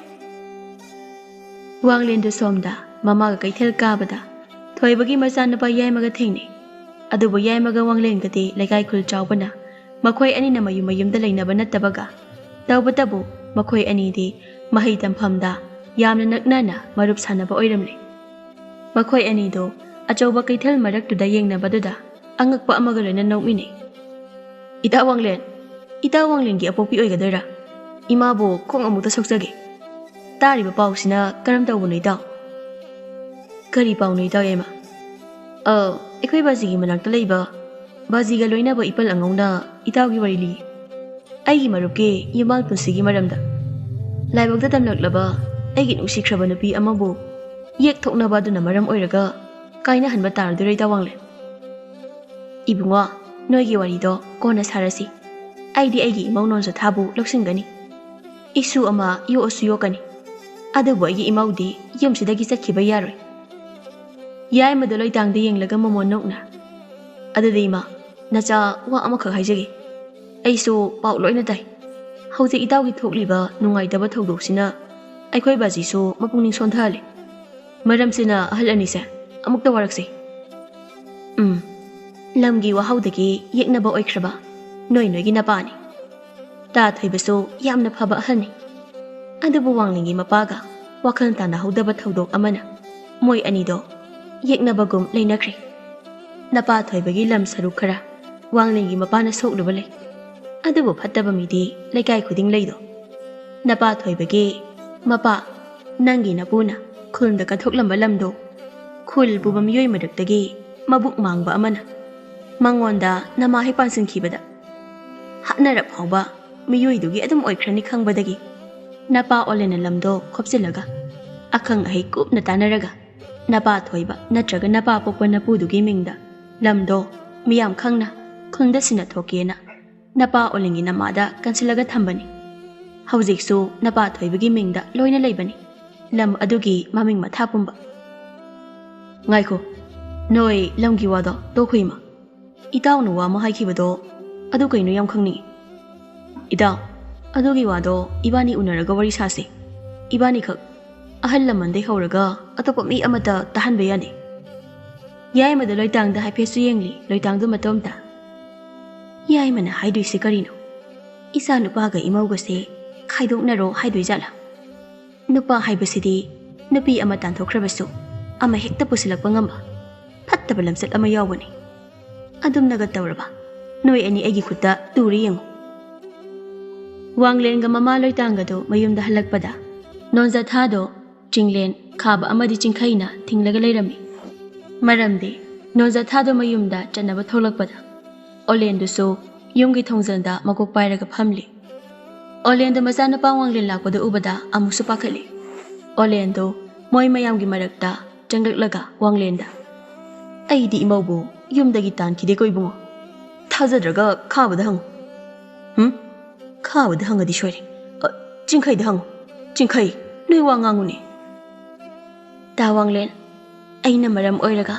ꯋꯥꯡꯂꯦꯟꯗꯨ ꯁꯣꯝꯗ ꯃꯃꯥꯒ ꯀꯩꯊꯦꯜ ꯀꯥꯕꯗ ꯊꯣꯏꯕꯒꯤ ꯃꯆꯥꯅꯨꯄꯥ ꯌꯥꯏꯃꯒ ꯊꯦꯡꯅꯩ꯫ ꯑꯗꯨꯕꯨ ꯌꯥꯏꯃꯒ ꯋꯥꯡꯂꯦꯟꯒꯗꯤ ꯂꯩꯀꯥꯏ ꯈꯨꯜ ꯆꯥꯎꯕꯅ ꯃꯈꯣꯏ ꯑꯅꯤꯅ ꯃꯌꯨꯝ ꯃꯌꯨꯝꯗ ꯂꯩꯅꯕ ꯅꯠꯇꯕꯒ, ꯇꯧꯕꯇꯕꯨ ꯃꯈꯣꯏ ꯑꯅꯤꯗꯤ ꯃꯍꯩ ꯇꯝꯐꯝꯗ ꯌꯥꯝꯅ ꯅꯛꯅꯅ ꯃꯔꯨꯞ ꯁꯥꯟꯅꯕ ꯑꯣꯏꯔꯝꯂꯦ꯫ ꯃꯈꯣꯏ ꯑꯅꯤꯗꯣ ꯑꯆꯧꯕ ꯀꯩꯊꯦꯜ ꯃꯔꯛꯇꯨꯗ ꯌꯦꯡꯅꯕꯗꯨꯗ ꯑꯉꯛꯄ ꯑꯃꯒ ꯂꯣꯏꯅ ꯅꯣꯛꯃꯤꯟꯅꯩ꯫ "ꯏꯇꯥ ꯋꯥꯡꯂꯦꯟ, ꯏꯇꯥ ꯋꯥꯡꯂꯦꯟꯒꯤ ꯑꯄꯣꯛꯄꯤ ꯑꯣꯏꯒꯗꯣꯏꯔꯥ? ꯏꯃꯥꯕꯨ ꯈꯣꯡ ꯑꯃꯨꯛꯇ ꯁꯣꯛꯆꯒꯦ꯫ ꯇꯥꯔꯤꯕ ꯄꯥꯎꯁꯤꯅ ꯀꯔꯝ ꯇꯧꯕꯅꯣ ꯏꯇꯥꯎ?" "ꯀꯔꯤ ꯄꯥꯎꯅꯣ ꯏꯇꯥꯎ ꯌꯥꯏꯃ?" "ꯑ, ꯑꯩꯈꯣꯏ ꯕꯥꯖꯤꯒꯤ ꯃꯅꯥꯛꯇ ꯂꯩꯕ ꯕꯥꯖꯤꯒ ꯂꯣꯏꯅꯕ ꯏꯄꯜ ꯑꯉꯧꯅ ꯏꯇꯥꯎꯒꯤ ꯋꯥꯔꯤ ꯂꯤ꯫ ꯑꯩꯒꯤ ꯃꯔꯨꯞꯀꯤ ꯌꯨꯝꯕꯥꯜ ꯄꯨꯟꯁꯤꯒꯤ ꯃꯔꯝꯗ꯫ ꯂꯥꯏꯕꯛꯇ ꯇꯝꯂꯛꯂꯕ ꯑꯩꯒꯤ ꯅꯨꯡꯁꯤꯈ꯭ꯔꯕ ꯅꯨꯄꯤ ꯑꯃꯕꯨ ꯌꯦꯛ ꯊꯣꯛꯅꯕ ꯑꯗꯨꯅ ꯃꯔꯝ ꯑꯣꯏꯔꯒ ꯀꯥꯏꯅꯍꯟꯕ ꯇꯥꯔꯗꯣꯏꯔꯣ ꯏꯇꯥꯎ ꯋꯥꯡꯂꯦꯟ?" "ꯏꯕꯨꯡꯉꯣ, ꯅꯣꯏꯒꯤ ꯋꯥꯔꯤꯗꯣ ꯀꯣꯟꯅ ꯁꯥꯔꯁꯤ꯫ ꯑꯩꯗꯤ ꯑꯩꯒꯤ ꯏꯃꯧ ꯅꯣꯟꯖꯊꯥꯕꯨ ꯂꯧꯁꯤꯟꯒꯅꯤ꯫ ꯏꯁꯨ ꯑꯃ ꯌꯣꯛꯑꯁꯨ ꯌꯣꯛꯀꯅꯤ꯫ ꯑꯗꯨꯕꯨ ꯑꯩꯒꯤ ꯏꯃꯧꯗꯤ ꯌꯨꯝꯁꯤꯗꯒꯤ ꯆꯠꯈꯤꯕ ꯌꯥꯔꯣꯏ꯫" ꯌꯥꯏꯃꯗ ꯂꯣꯏꯇꯥꯡꯗ ꯌꯦꯡꯂꯒ ꯃꯃꯣꯟ ꯅꯣꯛꯅ, "ꯑꯗꯨꯗꯤ ꯏꯃꯥ, ꯅꯆꯥ, ꯋꯥ ꯑꯃꯈꯛ ꯍꯥꯏꯖꯒꯦ꯫ ꯑꯩꯁꯨ ꯄꯥꯎ ꯂꯣꯏꯅ ꯇꯥꯏ꯫ ꯍꯧꯖꯤꯛ ꯏꯇꯥꯎꯒꯤ ꯊꯣꯛꯂꯤꯕ ꯅꯨꯡꯉꯥꯏꯇꯕ ꯊꯧꯗꯣꯛꯁꯤꯅ ꯑꯩꯈꯣꯏ ꯕꯥꯖꯤꯁꯨ ꯃꯄꯨꯛꯅꯤꯡ ꯁꯣꯟꯊꯍꯜꯂꯦ꯫ ꯃꯔꯝꯁꯤꯅ ꯑꯍꯜ ꯑꯅꯤꯁꯦ ꯑꯃꯨꯛꯇ ꯋꯥꯔꯛꯁꯤ꯫ ꯎꯝ, ꯂꯝꯒꯤ ꯋꯥꯍꯧꯗꯒꯤ ꯌꯦꯛꯅꯕ ꯑꯣꯏꯈ꯭ꯔꯕ ꯅꯣꯏ ꯅꯣꯏꯒꯤ ꯅꯄꯥꯅꯤ꯫ ꯇꯥ ꯊꯣꯏꯕꯁꯨ ꯌꯥꯝꯅ ꯐꯕ ꯑꯍꯜꯅꯤ꯫ ꯑꯗꯨꯕꯨ ꯋꯥꯡꯂꯦꯟꯒꯤ ꯃꯄꯥꯒ ꯋꯥꯈꯜ ꯇꯥꯅꯍꯧꯗꯕ ꯊꯧꯗꯣꯛ ꯑꯃꯅ ꯃꯣꯏ ꯑꯅꯤꯗꯣ ꯌꯦꯛꯅꯕꯒꯨꯝ ꯂꯩꯅꯈ꯭ꯔꯦ꯫ ꯅꯄꯥ ꯊꯣꯏꯕꯒꯤ ꯂꯝ ꯁꯔꯨꯛ ꯈꯔ ꯋꯥꯡꯂꯦꯟꯒꯤ ꯃꯄꯥꯅ ꯁꯣꯛꯂꯨꯕ ꯂꯩ꯫ ꯑꯗꯨꯕꯨ ꯐꯠꯇꯕ ꯃꯤꯗꯤ ꯂꯩꯀꯥꯏ ꯈꯨꯗꯤꯡ ꯂꯩꯗꯣ꯫ ꯅꯄꯥ ꯊꯣꯏꯕꯒꯤ ꯃꯄꯥ, ꯅꯪꯒꯤ ꯅꯄꯨꯅ ꯈꯨꯜꯗ ꯀꯠꯊꯣꯛꯂꯝꯕ ꯂꯝꯗꯣ ꯈꯨꯜ ꯄꯨꯕ ꯃꯤꯑꯣꯏ ꯃꯔꯛꯇꯒꯤ ꯃꯕꯨꯛ ꯃꯥꯡꯕ ꯑꯃꯅ ꯃꯉꯣꯟꯗ ꯅꯃꯥ ꯍꯦꯛ ꯄꯥꯟꯁꯤꯟꯈꯤꯕꯗ ꯍꯥꯠꯅꯔꯛ ꯐꯥꯎꯕ ꯃꯤꯑꯣꯏꯗꯨꯒꯤ ꯑꯗꯨꯝ ꯑꯣꯏꯈ꯭ꯔꯅꯤ ꯈꯪꯕꯗꯒꯤ ꯅꯄꯥ ꯑꯣꯂꯦꯟꯅ ꯂꯝꯗꯣ ꯈꯣꯞꯆꯤꯜꯂꯒ ꯑꯈꯪ ꯑꯍꯩ ꯀꯨꯞꯅ ꯇꯥꯟꯅꯔꯒ ꯅꯄꯥ ꯊꯣꯏꯕ ꯅꯠꯇ꯭ꯔꯒ ꯅꯄꯥ ꯄꯣꯛꯄ ꯅꯄꯨꯗꯨꯒꯤ ꯃꯤꯡꯗ ꯂꯝꯗꯣ ꯃꯤꯌꯥꯝ ꯈꯪꯅ ꯈꯨꯟꯗ ꯁꯤꯟꯅ ꯊꯣꯛꯀꯦꯅ ꯅꯄꯥ ꯑꯣꯂꯦꯟꯒꯤ ꯅꯃꯥꯗ ꯀꯟꯁꯤꯜꯂꯒ ꯊꯝꯕꯅꯤ꯫ ꯍꯧꯖꯤꯛꯁꯨ ꯅꯄꯥ ꯊꯣꯏꯕꯒꯤ ꯃꯤꯡꯗ ꯂꯣꯏꯅ ꯂꯩꯕꯅꯤ ꯂꯝ ꯑꯗꯨꯒꯤ ꯃꯃꯤꯡ ꯃꯊꯥ ꯄꯨꯝꯕ꯫" "ꯉꯥꯏꯈꯣ, ꯅꯣꯏ ꯂꯝꯒꯤ ꯋꯥꯗꯣ ꯇꯣꯛꯈꯣ ꯏꯃꯥ꯫ ꯏꯇꯥꯎꯅ ꯋꯥ ꯑꯃ ꯍꯥꯏꯈꯤꯕꯗꯣ ꯑꯗꯨ ꯀꯩꯅꯣ ꯌꯥꯝ ꯈꯪꯅꯤꯡꯉꯤ꯫" "ꯏꯇꯥꯎ, ꯑꯗꯨꯒꯤ ꯋꯥꯗꯣ ꯏꯕꯥꯅꯤ ꯎꯅꯔꯒ ꯋꯥꯔꯤ ꯁꯥꯁꯤ꯫ ꯏꯕꯥꯅꯤꯈꯛ꯫ ꯑꯍꯜ ꯂꯃꯟꯗꯩ ꯍꯧꯔꯒ ꯑꯇꯣꯞꯄ ꯃꯤ ꯑꯃꯠꯇ ꯇꯥꯍꯟꯕ ꯌꯥꯗꯦ꯫" ꯌꯥꯏꯃꯗ ꯂꯣꯏꯇꯥꯡꯗ ꯍꯥꯏꯐꯦꯠꯁꯨ ꯌꯦꯡꯂꯤ, ꯂꯣꯏꯇꯥꯡꯗꯨ ꯃꯇꯣꯝꯇ꯫ "ꯌꯥꯏꯃꯅ ꯍꯥꯏꯗꯣꯏꯁꯦ ꯀꯔꯤꯅꯣ? ꯏꯆꯥ ꯅꯨꯄꯥꯒ ꯏꯃꯧꯒꯁꯦ ꯈꯥꯏꯗꯣꯛꯅꯔꯣ ꯍꯥꯏꯗꯣꯏꯖꯥꯠꯂꯥ? ꯅꯨꯄꯥ ꯍꯥꯏꯕꯁꯤꯗꯤ ꯅꯨꯄꯤ ꯑꯃ ꯇꯥꯟꯊꯣꯛꯈ꯭ꯔꯕꯁꯨ ꯑꯃ ꯍꯦꯛꯇ ꯄꯨꯁꯤꯜꯂꯛꯄ ꯉꯝꯕ ꯐꯠꯇꯕ ꯂꯝꯆꯠ ꯑꯃ ꯌꯥꯎꯕꯅꯤ꯫ ꯑꯗꯨꯝꯅꯒ ꯇꯧꯔꯕ ꯅꯣꯏ ꯑꯅꯤ ꯑꯩꯒꯤ ꯈꯨꯠꯇ ꯇꯨꯔꯦ ꯌꯦꯡꯉꯨ꯫ ꯋꯥꯡꯂꯦꯟꯒ ꯃꯃꯥ ꯂꯣꯏꯇꯥꯡꯒꯗꯣ ꯃꯌꯨꯝꯗ ꯍꯜꯂꯛꯄꯗ ꯅꯣꯟꯖꯊꯥꯗꯣ ꯆꯤꯡꯂꯦꯟ ꯈꯥꯕ ꯑꯃꯗꯤ ꯆꯤꯡꯈꯩꯅ ꯊꯤꯡꯂꯒ ꯂꯩꯔꯝꯃꯤ꯫ ꯃꯔꯝꯗꯤ ꯅꯣꯟꯖꯊꯥꯗꯣ ꯃꯌꯨꯝꯗ ꯆꯠꯅꯕ ꯊꯣꯛꯂꯛꯄꯗ ꯑꯣꯂꯦꯟꯗꯨꯁꯨ ꯌꯨꯝꯒꯤ ꯊꯣꯡꯖꯜꯗ ꯃꯀꯣꯛ ꯄꯥꯏꯔꯒ ꯐꯝꯂꯤ꯫ ꯑꯣꯂꯦꯟꯗꯣ ꯃꯆꯥꯅꯨꯄꯥ ꯋꯥꯡꯂꯦꯟ ꯂꯥꯛꯄꯗꯨ ꯎꯕꯗ ꯑꯃꯨꯛꯁꯨ ꯄꯥꯈꯠꯂꯤ꯫ ꯑꯣꯂꯦꯟꯗꯣ ꯃꯣꯏ ꯃꯌꯥꯝꯒꯤ ꯃꯔꯛꯇ ꯆꯪꯂꯛꯂꯒ ꯋꯥꯡꯂꯦꯟꯗ, "ꯑꯩꯗꯤ ꯏꯃꯧꯕꯨ ꯌꯨꯝꯗꯒꯤ ꯇꯥꯟꯈꯤꯗꯦꯀꯣ ꯏꯕꯨꯡꯉꯣ꯫ ꯊꯥꯖꯗ꯭ꯔꯒ ꯈꯥꯕꯗ ꯍꯪꯉꯨ꯫" "ꯍꯨꯝ? ꯈꯥꯕꯗ ꯍꯪꯉꯗꯤ ꯁꯣꯏꯔꯦ꯫ ꯑ, ꯆꯤꯡꯈꯩꯗ ꯍꯪꯉꯨ꯫ ꯆꯤꯡꯈꯩ, ꯅꯣꯏ ꯋꯥ ꯉꯥꯡꯉꯨꯅꯦ꯫" "ꯇꯥ ꯋꯥꯡꯂꯦꯟ, ꯑꯩꯅ ꯃꯔꯝ ꯑꯣꯏꯔꯒ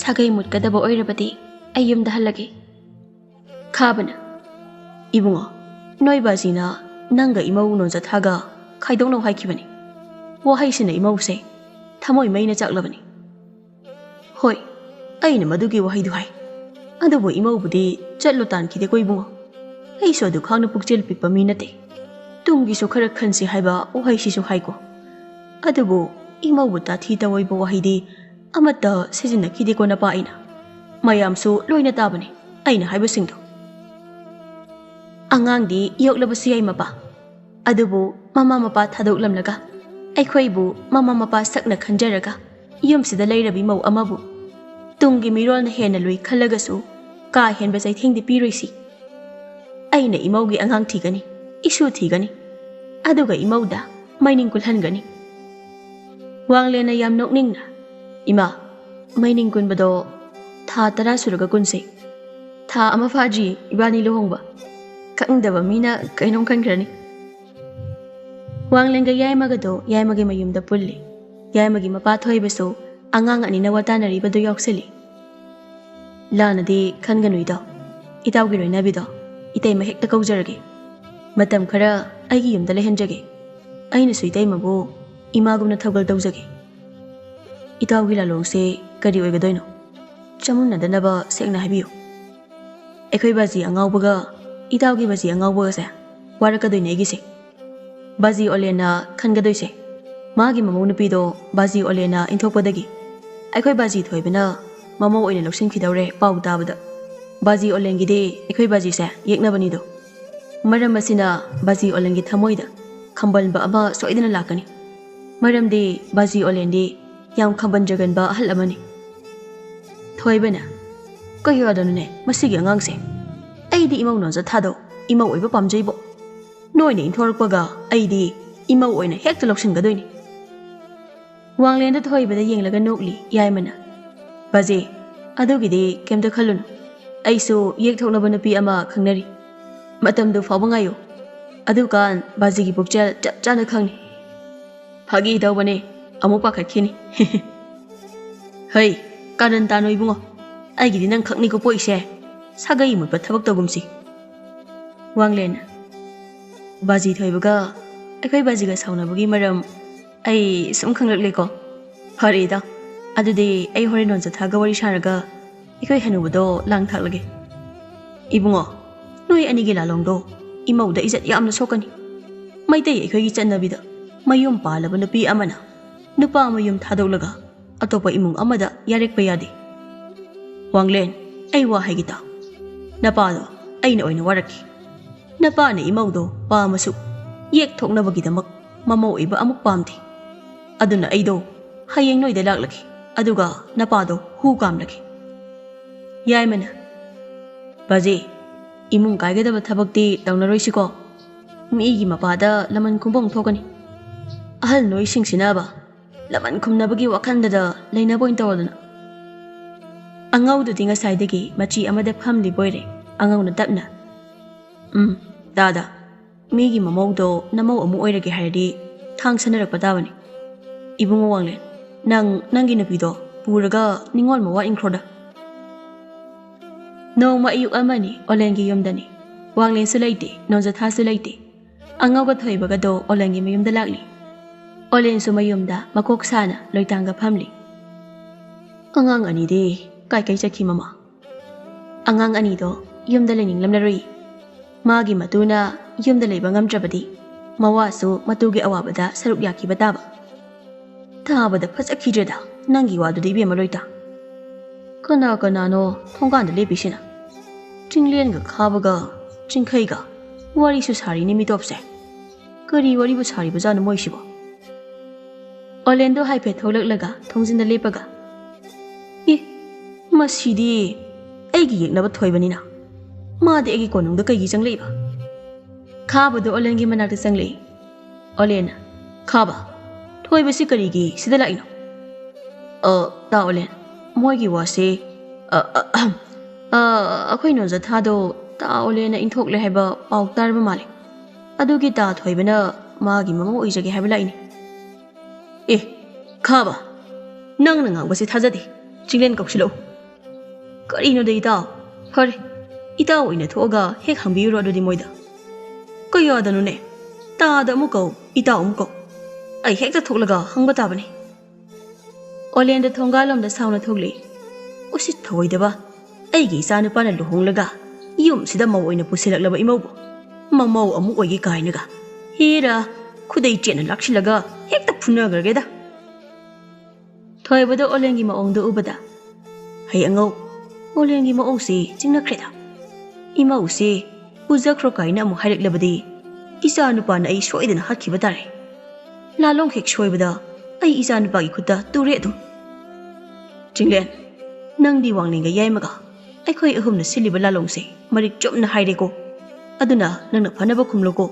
ꯁꯥꯒꯩ ꯃꯨꯠꯀꯗꯕ ꯑꯣꯏꯔꯕꯗꯤ ꯑꯩ ꯌꯨꯝꯗ ꯍꯜꯂꯒꯦ꯫" ꯈꯥꯕꯅ, "ꯏꯕꯨꯡꯉꯣ, ꯅꯣꯏ ꯕꯥꯖꯤꯅ ꯅꯪꯒ ꯏꯃꯧ ꯅꯣꯟꯖꯊꯥꯒ ꯈꯥꯏꯗꯣꯛꯅꯧ ꯍꯥꯏꯈꯤꯕꯅꯤ꯫ ꯋꯥꯍꯩꯁꯤꯅ ꯏꯃꯧꯁꯦ ꯊꯃꯣꯏ ꯃꯩꯅ ꯆꯥꯛꯂꯕꯅꯤ꯫" "ꯍꯣꯏ, ꯑꯩꯅ ꯃꯗꯨꯒꯤ ꯋꯥꯍꯩꯗꯨ ꯍꯥꯏ꯫ ꯑꯗꯨꯕꯨ ꯏꯃꯧꯕꯨꯗꯤ ꯆꯠꯂꯣ ꯇꯥꯟꯈꯤꯗꯦꯀꯣ ꯏꯕꯨꯡꯉꯣ꯫ ꯑꯩꯁꯨ ꯑꯗꯨ ꯈꯥꯡꯅ ꯄꯨꯛꯆꯦꯜ ꯄꯤꯛꯄ ꯃꯤ ꯅꯠꯇꯦ꯫ ꯇꯨꯡꯒꯤꯁꯨ ꯈꯔ ꯈꯟꯁꯤ ꯍꯥꯏꯕ ꯋꯥꯍꯩꯁꯤꯁꯨ ꯍꯥꯏꯀꯣ꯫ ꯑꯗꯨꯕꯨ ꯏꯃꯧꯕꯨ ꯇꯥꯊꯤ ꯇꯧꯑꯣꯏꯕ ꯋꯥꯍꯩꯗꯤ ꯑꯃꯠꯇ ꯁꯤꯖꯤꯟꯅꯈꯤꯗꯦꯀꯣ ꯅꯄꯥ ꯑꯩꯅ꯫ ꯃꯌꯥꯝꯁꯨ ꯂꯣꯏꯅ ꯇꯥꯕꯅꯤ ꯑꯩꯅ ꯍꯥꯏꯕꯁꯤꯡꯗꯣ꯫" "ꯑꯉꯥꯡꯗꯤ ꯌꯣꯛꯂꯕꯁꯨ ꯌꯥꯏ ꯃꯄꯥ, ꯑꯗꯨꯕꯨ ꯃꯃꯥ ꯃꯄꯥ ꯊꯥꯗꯣꯛꯂꯝꯂꯒ ꯑꯩꯈꯣꯏꯕꯨ ꯃꯃꯥ ꯃꯄꯥ ꯁꯛꯅ ꯈꯟꯖꯔꯒ ꯌꯨꯝꯁꯤꯗ ꯂꯩꯔꯕꯤ ꯃꯧ ꯑꯃꯕꯨ ꯇꯨꯡꯒꯤ ꯃꯤꯔꯣꯜꯅ ꯍꯦꯟꯅ ꯂꯨꯏ ꯈꯜꯂꯒꯁꯨ ꯀꯥ ꯍꯦꯟꯕ ꯆꯩꯊꯦꯡꯗꯤ ꯄꯤꯔꯣꯏꯁꯤ꯫ ꯑꯩꯅ ꯏꯃꯧꯒꯤ ꯑꯉꯥꯡ ꯊꯤꯒꯅꯤ, ꯏꯁꯨ ꯊꯤꯒꯅꯤ, ꯑꯗꯨꯒ ꯏꯃꯧꯗ ꯃꯩꯅꯤꯡ ꯀꯨꯜꯍꯟꯒꯅꯤ꯫" ꯋꯥꯡꯂꯦꯟꯅ ꯌꯥꯝ ꯅꯣꯛꯅꯤꯡꯅ, "ꯏꯃꯥ, ꯃꯩꯅꯤꯡ ꯀꯨꯟꯕꯗꯣ ꯊꯥ ꯇꯔꯥ ꯁꯨꯔꯒ ꯀꯨꯟꯁꯦ꯫ ꯊꯥ ꯑꯃ ꯐꯥꯗ꯭ꯔꯤ ꯏꯕꯥꯅꯤ ꯂꯨꯍꯣꯡꯕ꯫ ꯈꯪꯗꯕ ꯃꯤꯅ ꯀꯩꯅꯣꯝ ꯈꯟꯈ꯭ꯔꯅꯤ꯫" ꯋꯥꯡꯂꯦꯟꯒ ꯌꯥꯏꯃꯒꯗꯣ ꯌꯥꯏꯃꯒꯤ ꯃꯌꯨꯝꯗ ꯄꯨꯜꯂꯤ꯫ ꯌꯥꯏꯃꯒꯤ ꯃꯄꯥ ꯊꯣꯏꯕꯁꯨ ꯑꯉꯥꯡ ꯑꯅꯤꯅ ꯋꯥ ꯇꯥꯅꯔꯤꯕꯗꯨ ꯌꯥꯎꯁꯜꯂꯤ꯫ "ꯂꯥꯟꯅꯗꯤ ꯈꯟꯒꯅꯨ ꯏꯇꯥꯎ꯫ ꯏꯇꯥꯎꯒꯤ ꯂꯣꯏꯅꯕꯤꯗꯣ ꯏꯇꯩꯃ ꯍꯦꯛꯇ ꯀꯧꯖꯔꯒꯦ꯫ ꯃꯇꯝ ꯈꯔ ꯑꯩꯒꯤ ꯌꯨꯝꯗ ꯂꯩꯍꯟꯖꯒꯦ꯫ ꯑꯩꯅꯁꯨ ꯏꯇꯩꯃꯕꯨ ꯏꯃꯥꯒꯨꯝꯅ ꯊꯧꯒꯜ ꯇꯧꯖꯒꯦ꯫ ꯏꯇꯥꯎꯒꯤ ꯂꯥꯂꯣꯡꯁꯦ ꯀꯔꯤ ꯑꯣꯏꯒꯗꯣꯏꯅꯣ? ꯆꯃꯝꯅꯗꯅꯕ ꯁꯦꯡꯅ ꯍꯥꯏꯕꯤꯌꯨ꯫ ꯑꯩꯈꯣꯏ ꯕꯥꯖꯤ ꯑꯉꯥꯎꯕꯒ ꯏꯇꯥꯎꯒꯤ ꯕꯥꯖꯤ ꯑꯉꯥꯎꯕꯒꯁꯦ ꯋꯥꯔꯛꯀꯗꯣꯏꯅꯦ ꯑꯩꯒꯤꯁꯦ꯫ ꯕꯥꯖꯤ ꯑꯣꯂꯦꯟꯅ ꯈꯟꯒꯗꯣꯏꯁꯦ ꯃꯥꯒꯤ ꯃꯃꯧ ꯅꯨꯄꯤꯗꯣ ꯕꯥꯖꯤ ꯑꯣꯂꯦꯟꯅ ꯏꯟꯊꯣꯛꯄꯗꯒꯤ ꯑꯩꯈꯣꯏ ꯕꯥꯖꯤ ꯊꯣꯏꯕꯅ ꯃꯃꯧ ꯑꯣꯏꯅ ꯂꯧꯁꯤꯟꯈꯤꯗꯧꯔꯦ ꯄꯥꯎ ꯇꯥꯕꯗ꯫ ꯕꯥꯖꯤ ꯑꯣꯂꯦꯟꯒꯤꯗꯤ ꯑꯩꯈꯣꯏ ꯕꯥꯖꯤꯁꯦ ꯌꯦꯛꯅꯕꯅꯤꯗꯣ꯫ ꯃꯔꯝ ꯑꯁꯤꯅ ꯕꯥꯖꯤ ꯑꯣꯂꯦꯟꯒꯤ ꯊꯃꯣꯏꯗ ꯈꯝꯕꯟꯕ ꯑꯃ ꯁꯣꯏꯗꯅ ꯂꯥꯛꯀꯅꯤ꯫ ꯃꯔꯝꯗꯤ ꯕꯥꯖꯤ ꯑꯣꯂꯦꯟꯗꯤ ꯌꯥꯝ ꯈꯝꯕꯟꯖꯒꯟꯕ ꯑꯍꯜ ꯑꯃꯅꯤ꯫ ꯊꯣꯏꯕꯅ, "ꯀꯩ ꯌꯥꯗꯅꯣꯅꯦ ꯃꯁꯤꯒꯤ ꯑꯉꯥꯡꯁꯦ? ꯑꯩꯗꯤ ꯏꯃꯧ ꯅꯣꯟꯖ ꯊꯥꯗꯧ ꯏꯃꯧ ꯑꯣꯏꯕ ꯄꯥꯝꯖꯩꯕꯣ꯫ ꯅꯣꯏꯅ ꯏꯟꯊꯣꯔꯛꯄꯒ ꯑꯩꯗꯤ ꯏꯃꯧ ꯑꯣꯏꯅ ꯍꯦꯛꯇ ꯂꯧꯁꯤꯟꯒꯗꯣꯏꯅꯤ꯫" ꯋꯥꯡꯂꯦꯟꯗ ꯊꯣꯏꯕꯗ ꯌꯦꯡꯂꯒ ꯅꯣꯛꯂꯤ ꯌꯥꯏꯃꯅ, "ꯕꯥꯖꯤ, ꯑꯗꯨꯒꯤꯗꯤ ꯀꯩꯝꯇ ꯈꯜꯂꯨꯅꯨ꯫ ꯑꯩꯁꯨ ꯌꯦꯛꯊꯣꯛꯅꯕ ꯅꯨꯄꯤ ꯑꯃ ꯈꯪꯅꯔꯤ꯫ ꯃꯇꯝꯗꯨ ꯐꯥꯎꯕ ꯉꯥꯏꯌꯨ꯫ ꯑꯗꯨꯀꯥꯟ ꯕꯥꯖꯤꯒꯤ ꯄꯨꯛꯆꯦꯜ ꯆꯞ ꯆꯥꯅ ꯈꯪꯅꯤ꯫" "ꯐꯥꯒꯤ ꯇꯧꯕꯅꯦ, ꯑꯃꯨꯛ ꯄꯥꯈꯠꯈꯤꯅꯤ꯫" "ꯍꯩ, ꯀꯥꯔꯟ ꯇꯥꯅꯣ ꯏꯕꯨꯡꯉꯣ꯫ ꯑꯩꯒꯤꯗꯤ ꯅꯪ ꯈꯛꯅꯤꯀꯣ ꯄꯣꯛꯏꯁꯦ꯫ ꯁꯥꯒꯩ ꯃꯨꯠꯄ ꯊꯕꯛ ꯇꯧꯒꯨꯝꯁꯤ꯫" ꯋꯥꯡꯂꯦꯟ, "ꯕꯥꯖꯤ ꯊꯣꯏꯕꯒ ꯑꯩꯈꯣꯏ ꯕꯥꯖꯤꯒ ꯁꯥꯎꯅꯕꯒꯤ ꯃꯔꯝ ꯑꯩ ꯁꯨꯝ ꯈꯪꯂꯛꯂꯦꯀꯣ꯫ ꯐꯔꯦꯗ, ꯑꯗꯨꯗꯤ ꯑꯩ ꯍꯣꯔꯦꯟ ꯅꯣꯟꯖꯊꯥꯒ ꯋꯥꯔꯤ ꯁꯥꯔꯒ ꯑꯩꯈꯣꯏ ꯍꯅꯨꯕꯗꯣ ꯂꯥꯡ ꯊꯥꯛꯂꯒꯦ꯫ ꯏꯕꯨꯡꯉꯣ, ꯅꯣꯏ ꯑꯅꯤꯒꯤ ꯂꯥꯂꯣꯡꯗꯣ ꯏꯃꯧꯗ ꯏꯖꯠ ꯌꯥꯝꯅ ꯁꯣꯛꯀꯅꯤ꯫ ꯃꯩꯇꯩ ꯑꯩꯈꯣꯏꯒꯤ ꯆꯠꯅꯕꯤꯗ ꯃꯌꯨꯝ ꯄꯥꯜꯂꯕ ꯅꯨꯄꯤ ꯑꯃꯅ ꯅꯨꯄꯥ ꯃꯌꯨꯝ ꯊꯥꯗꯣꯛꯂꯒ ꯑꯇꯣꯞꯄ ꯏꯃꯨꯡ ꯑꯃꯗ ꯌꯥꯔꯦꯛꯄ ꯌꯥꯗꯦ꯫ ꯋꯥꯡꯂꯦꯟ, ꯑꯩ ꯋꯥ ꯍꯥꯏꯒꯦ ꯇꯥꯎ꯫ ꯅꯄꯥꯗꯣ ꯑꯩꯅ ꯑꯣꯏꯅ ꯋꯥꯔꯛꯈꯤ꯫ ꯅꯄꯥꯅ ꯏꯃꯧꯗꯣ ꯄꯥꯝꯃꯁꯨ ꯌꯦꯛ ꯊꯣꯛꯅꯕꯒꯤꯗꯃꯛ ꯃꯃꯧ ꯑꯣꯏꯕ ꯑꯃꯨꯛ ꯄꯥꯝꯗꯦ꯫ ꯑꯗꯨꯅ ꯑꯩꯗꯣ ꯍꯌꯦꯡ ꯅꯣꯏꯗ ꯂꯥꯛꯂꯒꯦ, ꯑꯗꯨꯒ ꯅꯄꯥꯗꯣ ꯍꯨ ꯀꯥꯝꯂꯒꯦ꯫" ꯌꯥꯏꯃꯅ, "ꯕꯥꯖꯤ, ꯏꯃꯨꯡ ꯀꯥꯏꯒꯗꯕ ꯊꯕꯛꯇꯤ ꯇꯧꯅꯔꯣꯏꯁꯤꯀꯣ꯫ ꯃꯤꯒꯤ ꯃꯄꯥꯗ ꯂꯃꯟ ꯈꯨꯝꯐꯝ ꯊꯣꯛꯀꯅꯤ꯫ ꯑꯍꯜ ꯅꯣꯏꯁꯤꯡꯁꯤꯅꯕ ꯂꯃꯟ ꯈꯨꯝꯅꯕꯒꯤ ꯋꯥꯈꯜꯗꯗ ꯂꯩꯅꯕ ꯑꯣꯏꯅ ꯇꯧꯔꯗꯅ꯫" ꯑꯉꯧꯗꯨꯗꯤ ꯉꯁꯥꯏꯗꯒꯤ ꯃꯆꯤ ꯑꯃꯗ ꯐꯝꯂꯤꯕ ꯑꯣꯏꯔꯦ꯫ ꯑꯉꯧꯅ ꯇꯞꯅ, "ꯎꯝ, ꯇꯥꯗ, ꯃꯤꯒꯤ ꯃꯃꯧꯗꯣ ꯅꯃꯧ ꯑꯃꯨꯛ ꯑꯣꯏꯔꯒꯦ ꯍꯥꯏꯔꯗꯤ ꯊꯥꯡ ꯁꯟꯅꯔꯛꯄ ꯇꯥꯕꯅꯤ꯫ ꯏꯕꯨꯡꯉꯣ ꯋꯥꯡꯂꯦꯟ, ꯅꯪ ꯅꯪꯒꯤ ꯅꯨꯄꯤꯗꯣ ꯄꯨꯔꯒ ꯅꯤꯡꯉꯣꯜ ꯃꯋꯥ ꯏꯟꯈ꯭ꯔꯣꯗ꯫" ꯅꯣꯡꯃ ꯑꯌꯨꯛ ꯑꯃꯅꯤ, ꯑꯣꯂꯦꯟꯒꯤ ꯌꯨꯝꯗꯅꯤ꯫ ꯋꯥꯡꯂꯦꯟꯁꯨ ꯂꯩꯇꯦ, ꯅꯣꯟꯖꯊꯥꯁꯨ ꯂꯩꯇꯦ꯫ ꯑꯉꯧꯒ ꯊꯣꯏꯕꯒꯗꯣ ꯑꯣꯂꯦꯟꯒꯤ ꯃꯌꯨꯝꯗ ꯂꯥꯛꯂꯤ꯫ ꯑꯣꯂꯦꯟꯁꯨ ꯃꯌꯨꯝꯗ ꯃꯀꯣꯛ ꯁꯥꯅ ꯂꯣꯏꯇꯥꯡꯒ ꯐꯝꯂꯤ꯫ "ꯑꯉꯥꯡ ꯑꯅꯤꯗꯤ ꯀꯥꯏ ꯀꯥꯏ ꯆꯠꯈꯤ ꯃꯃꯥ?" "ꯑꯉꯥꯡ ꯑꯅꯤꯗꯣ ꯌꯨꯝꯗ ꯂꯩꯅꯤꯡꯂꯝꯂꯔꯣꯏ꯫ ꯃꯥꯒꯤ ꯃꯇꯨꯅ ꯌꯨꯝꯗ ꯂꯩꯕ ꯉꯝꯗ꯭ꯔꯕꯗꯤ ꯃꯋꯥꯁꯨ ꯃꯇꯨꯒꯤ ꯑꯋꯥꯕꯗ ꯁꯔꯨꯛ ꯌꯥꯈꯤꯕ ꯇꯥꯕ꯫ ꯇꯥꯕꯗ ꯐꯖꯈꯤꯗ꯭ꯔꯦꯗ ꯅꯪꯒꯤ ꯋꯥꯗꯨꯗꯤ, ꯏꯕꯦꯝꯃ ꯂꯣꯏꯇꯥ꯫ ꯀꯅꯥ ꯀꯅꯥꯅꯣ ꯊꯣꯡꯒꯥꯟꯗ ꯂꯦꯞꯄꯤꯁꯤꯅ? ꯆꯤꯡꯂꯦꯟꯒ ꯈꯥꯕꯒ ꯆꯤꯡꯈꯩꯒ ꯋꯥꯔꯤꯁꯨ ꯁꯥꯔꯤꯅꯤ ꯃꯤꯇꯣꯞꯁꯦ꯫ ꯀꯔꯤ ꯋꯥꯔꯤꯕꯨ ꯁꯥꯔꯤꯕꯖꯥꯠꯅꯣ ꯃꯣꯏꯁꯤꯕꯣ? ꯑꯣꯂꯦꯟꯗꯣ ꯍꯥꯏꯐꯦꯠ ꯊꯣꯛꯂꯛꯂꯒ ꯊꯣꯡꯖꯤꯟꯗ ꯂꯦꯞꯄꯒ, "ꯑꯦ, ꯃꯁꯤꯗꯤ ꯑꯩꯒꯤ ꯌꯦꯛꯅꯕ ꯊꯣꯏꯕꯅꯤꯅ, ꯃꯥꯗꯤ ꯑꯩꯒꯤ ꯀꯣꯅꯨꯡꯗ ꯀꯩꯒꯤ ꯆꯪꯂꯛꯏꯕ?" ꯈꯥꯕꯗꯣ ꯑꯣꯂꯦꯟꯒꯤ ꯃꯅꯥꯛꯇ ꯆꯪꯂꯛꯏ꯫ ꯑꯣꯂꯦꯟꯅ, "ꯈꯥꯕ, ꯊꯣꯏꯕꯁꯤ ꯀꯔꯤꯒꯤ ꯁꯤꯗ ꯂꯥꯛꯏꯅꯣ?" "ꯑ, ꯇꯥ ꯑꯣꯂꯦꯟ, ꯃꯣꯏꯒꯤ ꯋꯥꯁꯦ, ꯑ, ꯑ, ꯑ, ꯑꯩꯈꯣꯏ ꯅꯣꯟꯖꯊꯥꯗꯣ ꯇꯥ ꯑꯣꯂꯦꯟꯅ ꯏꯟꯊꯣꯛꯂꯦ ꯍꯥꯏꯕ ꯄꯥꯎ ꯇꯥꯔꯕ ꯃꯥꯜꯂꯦ꯫ ꯑꯗꯨꯒꯤ ꯇꯥ ꯊꯣꯏꯕꯅ ꯃꯥꯒꯤ ꯃꯃꯧ ꯑꯣꯏꯖꯒꯦ ꯍꯥꯏꯕ ꯂꯥꯛꯏꯅꯦ꯫" "ꯑꯦ, ꯈꯥꯕ, ꯅꯪꯅ ꯉꯥꯡꯕꯁꯤ ꯊꯥꯖꯗꯦ꯫ ꯆꯤꯡꯂꯦꯟ ꯀꯧꯁꯤꯜꯂꯛꯎ꯫" "ꯀꯔꯤꯅꯣꯗ ꯏꯇꯥꯎ? ꯐꯔꯦ, ꯏꯇꯥꯎ ꯑꯣꯏꯅ ꯊꯣꯛꯑꯒ ꯍꯦꯛ ꯍꯪꯕꯤꯌꯨꯔꯣ ꯑꯗꯨꯗꯤ ꯃꯣꯏꯗ꯫" "ꯀꯌꯥꯗꯅꯣꯅꯦ? ꯇꯥꯗ ꯑꯃꯨꯛ ꯀꯧ, ꯏꯇꯥꯎ ꯑꯃꯨꯛ ꯀꯧ꯫ ꯑꯩ ꯍꯦꯛꯇ ꯊꯣꯛꯂꯒ ꯍꯪꯕ ꯇꯥꯕꯅꯤ꯫" ꯑꯣꯂꯦꯟꯗ ꯊꯣꯡꯒꯥꯜꯂꯣꯝꯗ ꯁꯥꯎꯅ ꯊꯣꯛꯂꯛꯏ꯫ "ꯎꯁꯤꯠ ꯊꯑꯣꯏꯗꯕ, ꯑꯩꯒꯤ ꯏꯆꯥꯅꯨꯄꯥꯅ ꯂꯨꯍꯣꯡꯂꯒ ꯌꯨꯝꯁꯤꯗ ꯃꯧ ꯑꯣꯏꯅ ꯄꯨꯁꯤꯜꯂꯛꯂꯕ ꯏꯃꯧꯕꯨ ꯃꯃꯧ ꯑꯃꯨꯛ ꯑꯣꯏꯒꯦ ꯀꯥꯏꯅꯒ꯫ ꯍꯦꯔꯥ, ꯈꯨꯗꯩ ꯆꯦꯠꯅ ꯂꯥꯛꯁꯤꯜꯂꯒ ꯍꯦꯛꯇ ꯐꯨꯅꯈ꯭ꯔꯒꯦꯗ꯫" ꯊꯣꯏꯕꯗ ꯑꯣꯂꯦꯟꯒꯤ ꯃꯑꯣꯡꯗꯨ ꯎꯕꯗ, "ꯍꯩ ꯑꯉꯧ, ꯑꯣꯂꯦꯟꯒꯤ ꯃꯑꯣꯡꯁꯤ ꯆꯤꯡꯅꯈ꯭ꯔꯦꯗ꯫ ꯏꯃꯧꯁꯤ ꯄꯨꯖꯈ꯭ꯔꯣ ꯀꯥꯏꯅ ꯑꯃꯨꯛ ꯍꯥꯏꯔꯛꯂꯕꯗꯤ ꯏꯆꯥ ꯅꯨꯄꯥꯅ ꯑꯩ ꯁꯣꯏꯗꯅ ꯍꯥꯠꯈꯤꯕ ꯇꯥꯔꯦ꯫ ꯂꯥꯂꯣꯡ ꯍꯦꯛ ꯁꯣꯏꯕꯗ ꯑꯩ ꯏꯆꯥ ꯅꯨꯄꯥꯒꯤ ꯈꯨꯠꯇ ꯇꯨꯔꯦ ꯑꯗꯨꯝ꯫ ꯆꯤꯡꯂꯦꯟ, ꯅꯪꯗꯤ ꯋꯥꯡꯂꯦꯟꯒ ꯌꯥꯏꯃꯒ ꯑꯩꯈꯣꯏ ꯑꯍꯨꯝꯅ ꯁꯤꯜꯂꯤꯕ ꯂꯥꯂꯣꯡꯁꯦ ꯃꯔꯤꯛ ꯆꯨꯝꯅ ꯍꯥꯏꯔꯦꯀꯣ꯫ ꯑꯗꯨꯅ ꯅꯪꯅ ꯐꯅꯕ ꯈꯨꯝꯂꯨꯀꯣ꯫"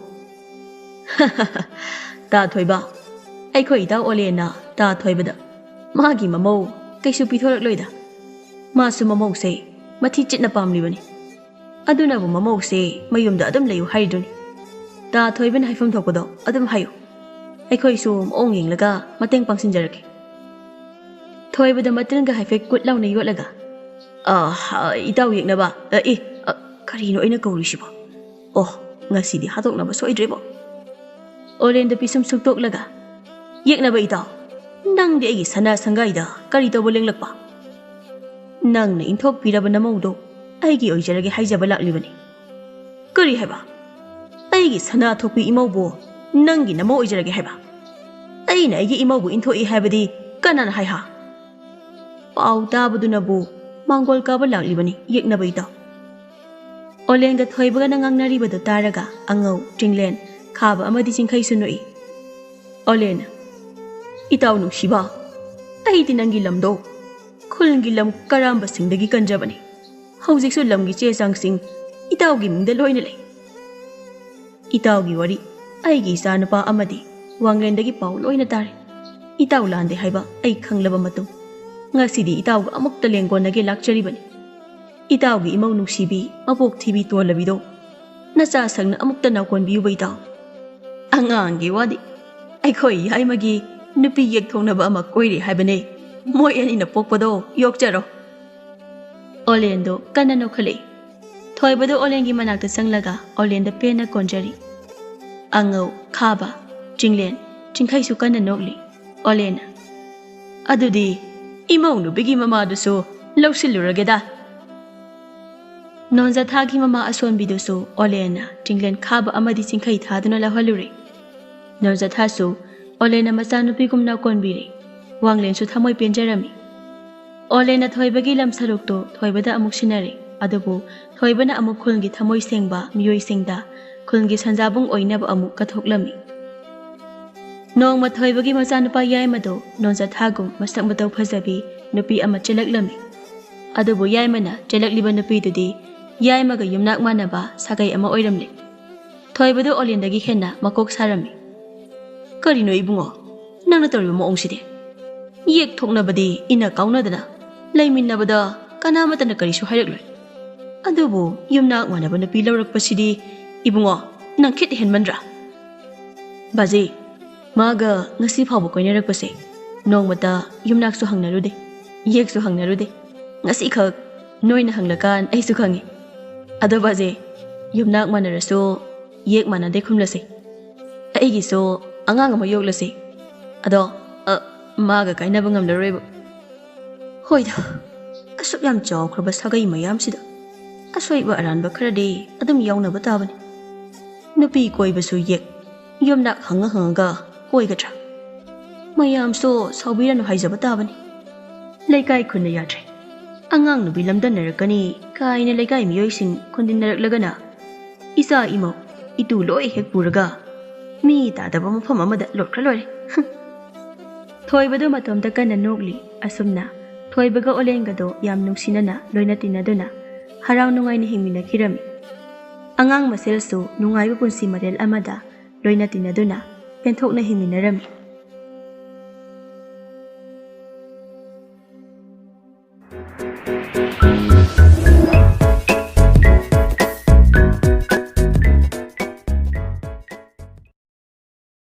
"ꯇꯥ ꯊꯣꯏꯕ, ꯑꯩꯈꯣꯏ ꯏꯇꯥꯎ ꯑꯣꯂꯦꯟꯅ ꯇꯥ ꯊꯣꯏꯕꯗ ꯃꯥꯒꯤ ꯃꯃꯧ ꯀꯩꯁꯨ ꯄꯤꯊꯣꯔꯛꯂꯣꯏꯗ꯫ ꯃꯥꯁꯨ ꯃꯃꯧꯁꯦ ꯃꯊꯤ ꯆꯤꯠꯅ ꯄꯥꯝꯂꯤꯕꯅꯤ꯫ ꯑꯗꯨꯅꯕꯨ ꯃꯃꯧꯁꯦ ꯃꯌꯨꯝꯗ ꯑꯗꯨꯝ ꯂꯩꯌꯨ ꯍꯥꯏꯔꯤꯗꯨꯅꯤ꯫ ꯇꯥ ꯊꯣꯏꯕꯅ ꯍꯥꯏꯐꯝ ꯊꯣꯛꯄꯗꯣ ꯑꯗꯨꯝ ꯍꯥꯏꯌꯨ꯫ ꯑꯩꯈꯣꯏꯁꯨ ꯃꯑꯣꯡ ꯌꯦꯡꯂꯒ ꯃꯇꯦꯡ ꯄꯥꯡꯁꯤꯟꯖꯔꯛꯀꯦ꯫" ꯊꯣꯏꯕꯗ ꯃꯇꯤꯜꯒ ꯍꯥꯏꯐꯦꯠ ꯀꯨꯠ ꯂꯥꯎꯅ ꯌꯣꯠꯂꯒ, "ꯑ, ꯑ, ꯏꯇꯥꯎ ꯌꯦꯛꯅꯕ, ꯑ, ꯑꯦ, ꯑ, ꯀꯔꯤꯅꯣ ꯑꯩꯅ ꯀꯧꯔꯤꯁꯤꯕꯣ? ꯑꯣ, ꯉꯁꯤꯗꯤ ꯍꯥꯠꯇꯣꯛꯅꯕ ꯁꯣꯏꯗ꯭ꯔꯦꯕꯣ꯫" ꯑꯣꯂꯦꯟꯗ ꯄꯤꯁꯨꯝ ꯁꯨꯛꯇꯣꯛꯂꯒ, "ꯌꯦꯛꯅꯕ ꯏꯇꯥꯎ, ꯅꯪꯗꯤ ꯑꯩꯒꯤ ꯁꯅꯥ ꯁꯪꯒꯥꯏꯗ ꯀꯔꯤ ꯇꯧꯕ ꯂꯦꯡꯂꯛꯄ? ꯅꯪꯅ ꯏꯟꯊꯣꯛꯄꯤꯔꯕ ꯅꯃꯧꯗꯣ ꯑꯩꯒꯤ ꯑꯣꯏꯖꯔꯒꯦ ꯍꯥꯏꯖꯕ ꯂꯥꯛꯂꯤꯕꯅꯤ꯫" "ꯀꯔꯤ ꯍꯥꯏꯕ? ꯑꯩꯒꯤ ꯁꯅꯥ ꯊꯣꯛꯄꯤ ꯏꯃꯧꯕꯨ ꯅꯪꯒꯤ ꯅꯃꯧ ꯑꯣꯏꯖꯔꯒꯦ ꯍꯥꯏꯕ? ꯑꯩ ꯑꯩꯅ ꯑꯩꯒꯤ ꯏꯃꯧꯕꯨ ꯏꯟꯊꯣꯛꯏ ꯍꯥꯏꯕꯗꯤ ꯀꯅꯥꯅ ꯍꯥꯏ ꯍꯥ? ꯄꯥꯎ ꯇꯥꯕꯗꯨꯅꯕꯨ ꯃꯥꯡꯒꯣꯜ ꯀꯥꯕ ꯂꯥꯛꯂꯤꯕꯅꯤ, ꯌꯦꯛꯅꯕ ꯏꯇꯥꯎ꯫ ꯑꯣꯂꯦꯟꯒ ꯊꯣꯏꯕꯒꯅ ꯉꯥꯡꯅꯔꯤꯕꯗꯨ ꯇꯥꯔꯒ ꯑꯉꯧ, ꯆꯤꯡꯂꯦꯟ, ꯈꯥꯕ ꯑꯃꯗꯤ ꯆꯤꯡꯈꯩꯁꯨ ꯅꯣꯛꯏ꯫ ꯑꯣꯂꯦꯟꯅ, "ꯏꯇꯥꯎ ꯅꯨꯡꯁꯤꯕ, ꯑꯩꯗꯤ ꯅꯪꯒꯤ ꯂꯝꯗꯣ, ꯈꯨꯜꯒꯤ ꯂꯝ ꯀꯔꯥꯝꯕꯁꯤꯡꯗꯒꯤ ꯀꯟꯖꯕꯅꯤ꯫ ꯍꯧꯖꯤꯛꯁꯨ ꯂꯝꯒꯤ ꯆꯦ ꯆꯥꯡꯁꯤꯡ ꯏꯇꯥꯎꯒꯤ ꯃꯤꯡꯗ ꯂꯣꯏꯅ ꯂꯩ꯫ ꯏꯇꯥꯎꯒꯤ ꯋꯥꯔꯤ ꯑꯩꯒꯤ ꯏꯆꯥꯅꯨꯄꯥ ꯑꯃꯗꯤ ꯋꯥꯡꯂꯦꯟꯗꯒꯤ ꯄꯥꯎ ꯂꯣꯏꯅ ꯇꯥꯔꯦ꯫ ꯏꯇꯥꯎ ꯂꯥꯟꯗꯦ ꯍꯥꯏꯕ ꯑꯩ ꯈꯪꯂꯕ ꯃꯇꯨꯡ, ꯉꯁꯤꯗꯤ ꯏꯇꯥꯎꯒ ꯑꯃꯨꯛꯇ ꯂꯦꯡꯒꯣꯟꯅꯒꯦ ꯂꯥꯛꯆꯔꯤꯕꯅꯤ꯫ ꯏꯇꯥꯎꯒꯤ ꯏꯃꯧ ꯅꯨꯡꯁꯤꯕꯤ, ꯃꯕꯣꯛ ꯊꯤꯕꯤ ꯇꯣꯜꯂꯕꯤꯗꯣ ꯅꯆꯥ ꯁꯛꯅ ꯑꯃꯨꯛꯇ ꯅꯥꯎꯀꯣꯟꯕꯤꯌꯨꯕ ꯏꯇꯥꯎ꯫ ꯑꯉꯥꯡꯒꯤ ꯋꯥꯗꯤ, ꯑꯩꯈꯣꯏ ꯌꯥꯏꯃꯒꯤ ꯅꯨꯄꯤ ꯌꯦꯛꯊꯣꯛꯅꯕ ꯑꯃ ꯀꯣꯏꯔꯦ ꯍꯥꯏꯕꯅꯦ꯫ ꯃꯣꯏ ꯑꯅꯤꯅ ꯄꯣꯛꯄꯗꯣ ꯌꯣꯛꯆꯔꯣ꯫" ꯑꯣꯂꯦꯟꯗꯣ ꯀꯟꯅ ꯅꯣꯛꯈꯠꯂꯛꯏ꯫ ꯊꯣꯏꯕꯗꯣ ꯑꯣꯂꯦꯟꯒꯤ ꯃꯅꯥꯛꯇ ꯆꯪꯂꯒ ꯑꯣꯂꯦꯟꯗ ꯄꯦꯟꯅ ꯀꯣꯟꯖꯔꯤ꯫ ꯑꯉꯧ, ꯈꯥꯕ, ꯆꯤꯡꯂꯦꯟ, ꯆꯤꯡꯈꯩꯁꯨ ꯀꯟꯅ ꯅꯣꯛꯂꯤ꯫ ꯑꯣꯂꯦꯟꯅ, "ꯑꯗꯨꯗꯤ ꯏꯃꯧ ꯅꯨꯄꯤꯒꯤ ꯃꯃꯥꯗꯨꯁꯨ ꯂꯧꯁꯤꯜꯂꯨꯔꯒꯦꯗ꯫" ꯅꯣꯟꯖꯊꯥꯒꯤ ꯃꯃꯥ ꯑꯁꯣꯟꯕꯤꯗꯨꯁꯨ ꯑꯣꯂꯦꯟꯅ ꯆꯤꯡꯂꯦꯟ ꯈꯥꯕ ꯑꯃꯗꯤ ꯆꯤꯡꯈꯩ ꯊꯥꯗꯨꯅ ꯂꯧꯍꯜꯂꯨꯔꯦ꯫ ꯅꯣꯟꯖꯊꯥꯁꯨ ꯑꯣꯂꯦꯟꯅ ꯃꯆꯥꯅꯨꯄꯤꯒꯨꯝꯅ ꯀꯣꯟꯕꯤꯔꯦ꯫ ꯋꯥꯡꯂꯦꯟꯁꯨ ꯊꯃꯣꯏ ꯄꯦꯟꯖꯔꯝꯃꯤ꯫ ꯑꯣꯂꯦꯟꯅ ꯊꯣꯏꯕꯒꯤ ꯂꯝ ꯁꯔꯨꯛꯇꯨ ꯊꯣꯏꯕꯗ ꯑꯃꯨꯛ ꯁꯤꯟꯅꯔꯦ꯫ ꯑꯗꯨꯕꯨ ꯊꯣꯏꯕꯅ ꯑꯃꯨꯛ ꯈꯨꯜꯒꯤ ꯊꯃꯣꯏ ꯁꯦꯡꯕ ꯃꯤꯑꯣꯏꯁꯤꯡꯗ ꯈꯨꯜꯒꯤ ꯁꯟꯖꯥꯕꯨꯡ ꯑꯣꯏꯅꯕ ꯑꯃꯨꯛ ꯀꯠꯊꯣꯛꯂꯝꯃꯤ꯫ ꯅꯣꯡꯃ ꯊꯣꯏꯕꯒꯤ ꯃꯆꯥꯅꯨꯄꯥ ꯌꯥꯏꯃꯗꯨ ꯅꯣꯟꯖꯊꯥꯒꯨꯝ ꯃꯁꯛ ꯃꯇꯧ ꯐꯖꯕꯤ ꯅꯨꯄꯤ ꯑꯃ ꯆꯦꯜꯂꯛꯂꯝꯃꯤ꯫ ꯑꯗꯨꯕꯨ ꯌꯥꯏꯃꯅ ꯆꯦꯜꯂꯛꯂꯤꯕ ꯅꯨꯄꯤꯗꯨꯗꯤ ꯌꯥꯏꯃꯒ ꯌꯨꯝꯅꯥꯛ ꯃꯥꯟꯅꯕ ꯁꯥꯒꯩ ꯑꯃ ꯑꯣꯏꯔꯝꯂꯦ꯫ ꯊꯣꯏꯕꯗꯨ ꯑꯣꯂꯦꯟꯗꯒꯤ ꯍꯦꯟꯅ ꯃꯀꯣꯛ ꯁꯥꯔꯝꯃꯤ꯫ "ꯀꯔꯤꯅꯣ ꯏꯕꯨꯡꯉꯣ, ꯅꯪꯅ ꯇꯧꯔꯤꯕ ꯃꯑꯣꯡꯁꯤꯗꯤ? ꯌꯦꯛ ꯊꯣꯛꯅꯕꯗꯤ ꯏꯟꯅ ꯀꯥꯎꯅꯗꯅ ꯂꯩꯃꯤꯟꯅꯕꯗ ꯀꯅꯥꯃꯠꯇꯅ ꯀꯔꯤꯁꯨ ꯍꯥꯏꯔꯛꯂꯣꯏ꯫ ꯑꯗꯨꯕꯨ ꯌꯨꯝꯅꯥꯛ ꯃꯥꯟꯅꯕ ꯅꯨꯄꯤ ꯂꯧꯔꯛꯄꯁꯤꯗꯤ ꯏꯕꯨꯡꯉꯣ, ꯅꯪ ꯈꯤꯠ ꯍꯦꯟꯃꯟꯗ꯭ꯔꯥ?" "ꯕꯥꯖꯤ, ꯃꯥꯒ ꯉꯁꯤ ꯐꯥꯎꯕ ꯀꯣꯏꯅꯔꯛꯄꯁꯦ ꯅꯣꯡꯃꯇ ꯌꯨꯝꯅꯥꯛꯁꯨ ꯍꯪꯅꯔꯨꯗꯦ, ꯌꯦꯛꯁꯨ ꯍꯪꯅꯔꯨꯗꯦ꯫ ꯉꯁꯤꯈꯛ ꯅꯣꯏꯅ ꯍꯪꯂꯀꯥꯟ ꯑꯩꯁꯨ ꯈꯪꯉꯤ꯫ ꯑꯗꯣ ꯕꯥꯖꯤ, ꯌꯨꯝꯅꯥꯛ ꯃꯥꯟꯅꯔꯁꯨ ꯌꯦꯛ ꯃꯥꯟꯅꯗꯦ ꯈꯨꯝꯂꯁꯦ꯫ ꯑꯩꯒꯤꯁꯨ ꯑꯉꯥꯡ ꯑꯃ ꯌꯣꯛꯂꯁꯦ꯫ ꯑꯗꯣ, ꯑ, ꯃꯥꯒ ꯀꯥꯏꯅꯕ ꯉꯝꯂꯔꯣꯏꯕ꯫" ꯍꯣꯏꯗ, ꯑꯁꯨꯛ ꯌꯥꯝ ꯆꯥꯎꯈ꯭ꯔꯕ ꯁꯥꯒꯩ ꯃꯌꯥꯝꯁꯤꯗ ꯑꯁꯣꯏꯕ ꯑꯔꯥꯟꯕ ꯈꯔꯗꯤ ꯑꯗꯨꯝ ꯌꯥꯎꯅꯕ ꯇꯥꯕꯅꯤ꯫ ꯅꯨꯄꯤ ꯀꯣꯏꯕꯁꯨ ꯌꯦꯛ, ꯌꯨꯝꯅꯥꯛ ꯍꯪꯉ ꯍꯪꯉꯒ ꯀꯣꯏꯒꯗ꯭ꯔꯥ? ꯃꯌꯥꯝꯁꯨ ꯁꯥꯎꯕꯤꯔꯅꯨ ꯍꯥꯏꯖꯕ ꯇꯥꯕꯅꯤ꯫ ꯂꯩꯀꯥꯏ ꯈꯨꯟꯅ ꯌꯥꯗ꯭ꯔꯦ꯫ ꯑꯉꯥꯡ ꯅꯨꯄꯤ ꯂꯝꯗꯟꯅꯔꯛꯀꯅꯤ ꯀꯥꯏꯅ ꯂꯩꯀꯥꯏ ꯃꯤꯑꯣꯏꯁꯤꯡ ꯈꯨꯟꯗꯤꯟꯅꯔꯛꯂꯒꯅ ꯏꯆꯥ ꯏꯃꯧ ꯏꯇꯨ ꯂꯣꯏ ꯍꯦꯛ ꯄꯨꯔꯒ ꯃꯤ ꯇꯥꯗꯕ ꯃꯐꯝ ꯑꯃꯗ ꯂꯣꯠꯈ꯭ꯔ ꯂꯣꯏꯔꯦ꯫ ꯊꯣꯏꯕꯗꯨ ꯃꯇꯣꯝꯇ ꯀꯟꯅ ꯅꯣꯛꯂꯤ꯫ ꯑꯁꯨꯝꯅ ꯊꯣꯏꯕꯒ ꯑꯣꯂꯦꯟꯒꯗꯣ ꯌꯥꯝ ꯅꯨꯡꯁꯤꯅꯅ ꯂꯣꯏꯅ ꯇꯤꯟꯅꯗꯨꯅ ꯍꯔꯥꯎ ꯅꯨꯡꯉꯥꯏꯅ ꯍꯤꯡꯃꯤꯟꯅꯈꯤꯔꯝꯃꯤ꯫ ꯑꯉꯥꯡ ꯃꯁꯦꯜꯁꯨ ꯅꯨꯡꯉꯥꯏꯕ ꯄꯨꯟꯁꯤ ꯃꯔꯦꯜ ꯑꯃꯗ ꯂꯣꯏꯅ ꯇꯤꯟꯅꯗꯨꯅ ꯄꯦꯟꯊꯣꯛꯅ ꯍꯤꯡꯃꯤꯟꯅꯔꯝꯃꯤ꯫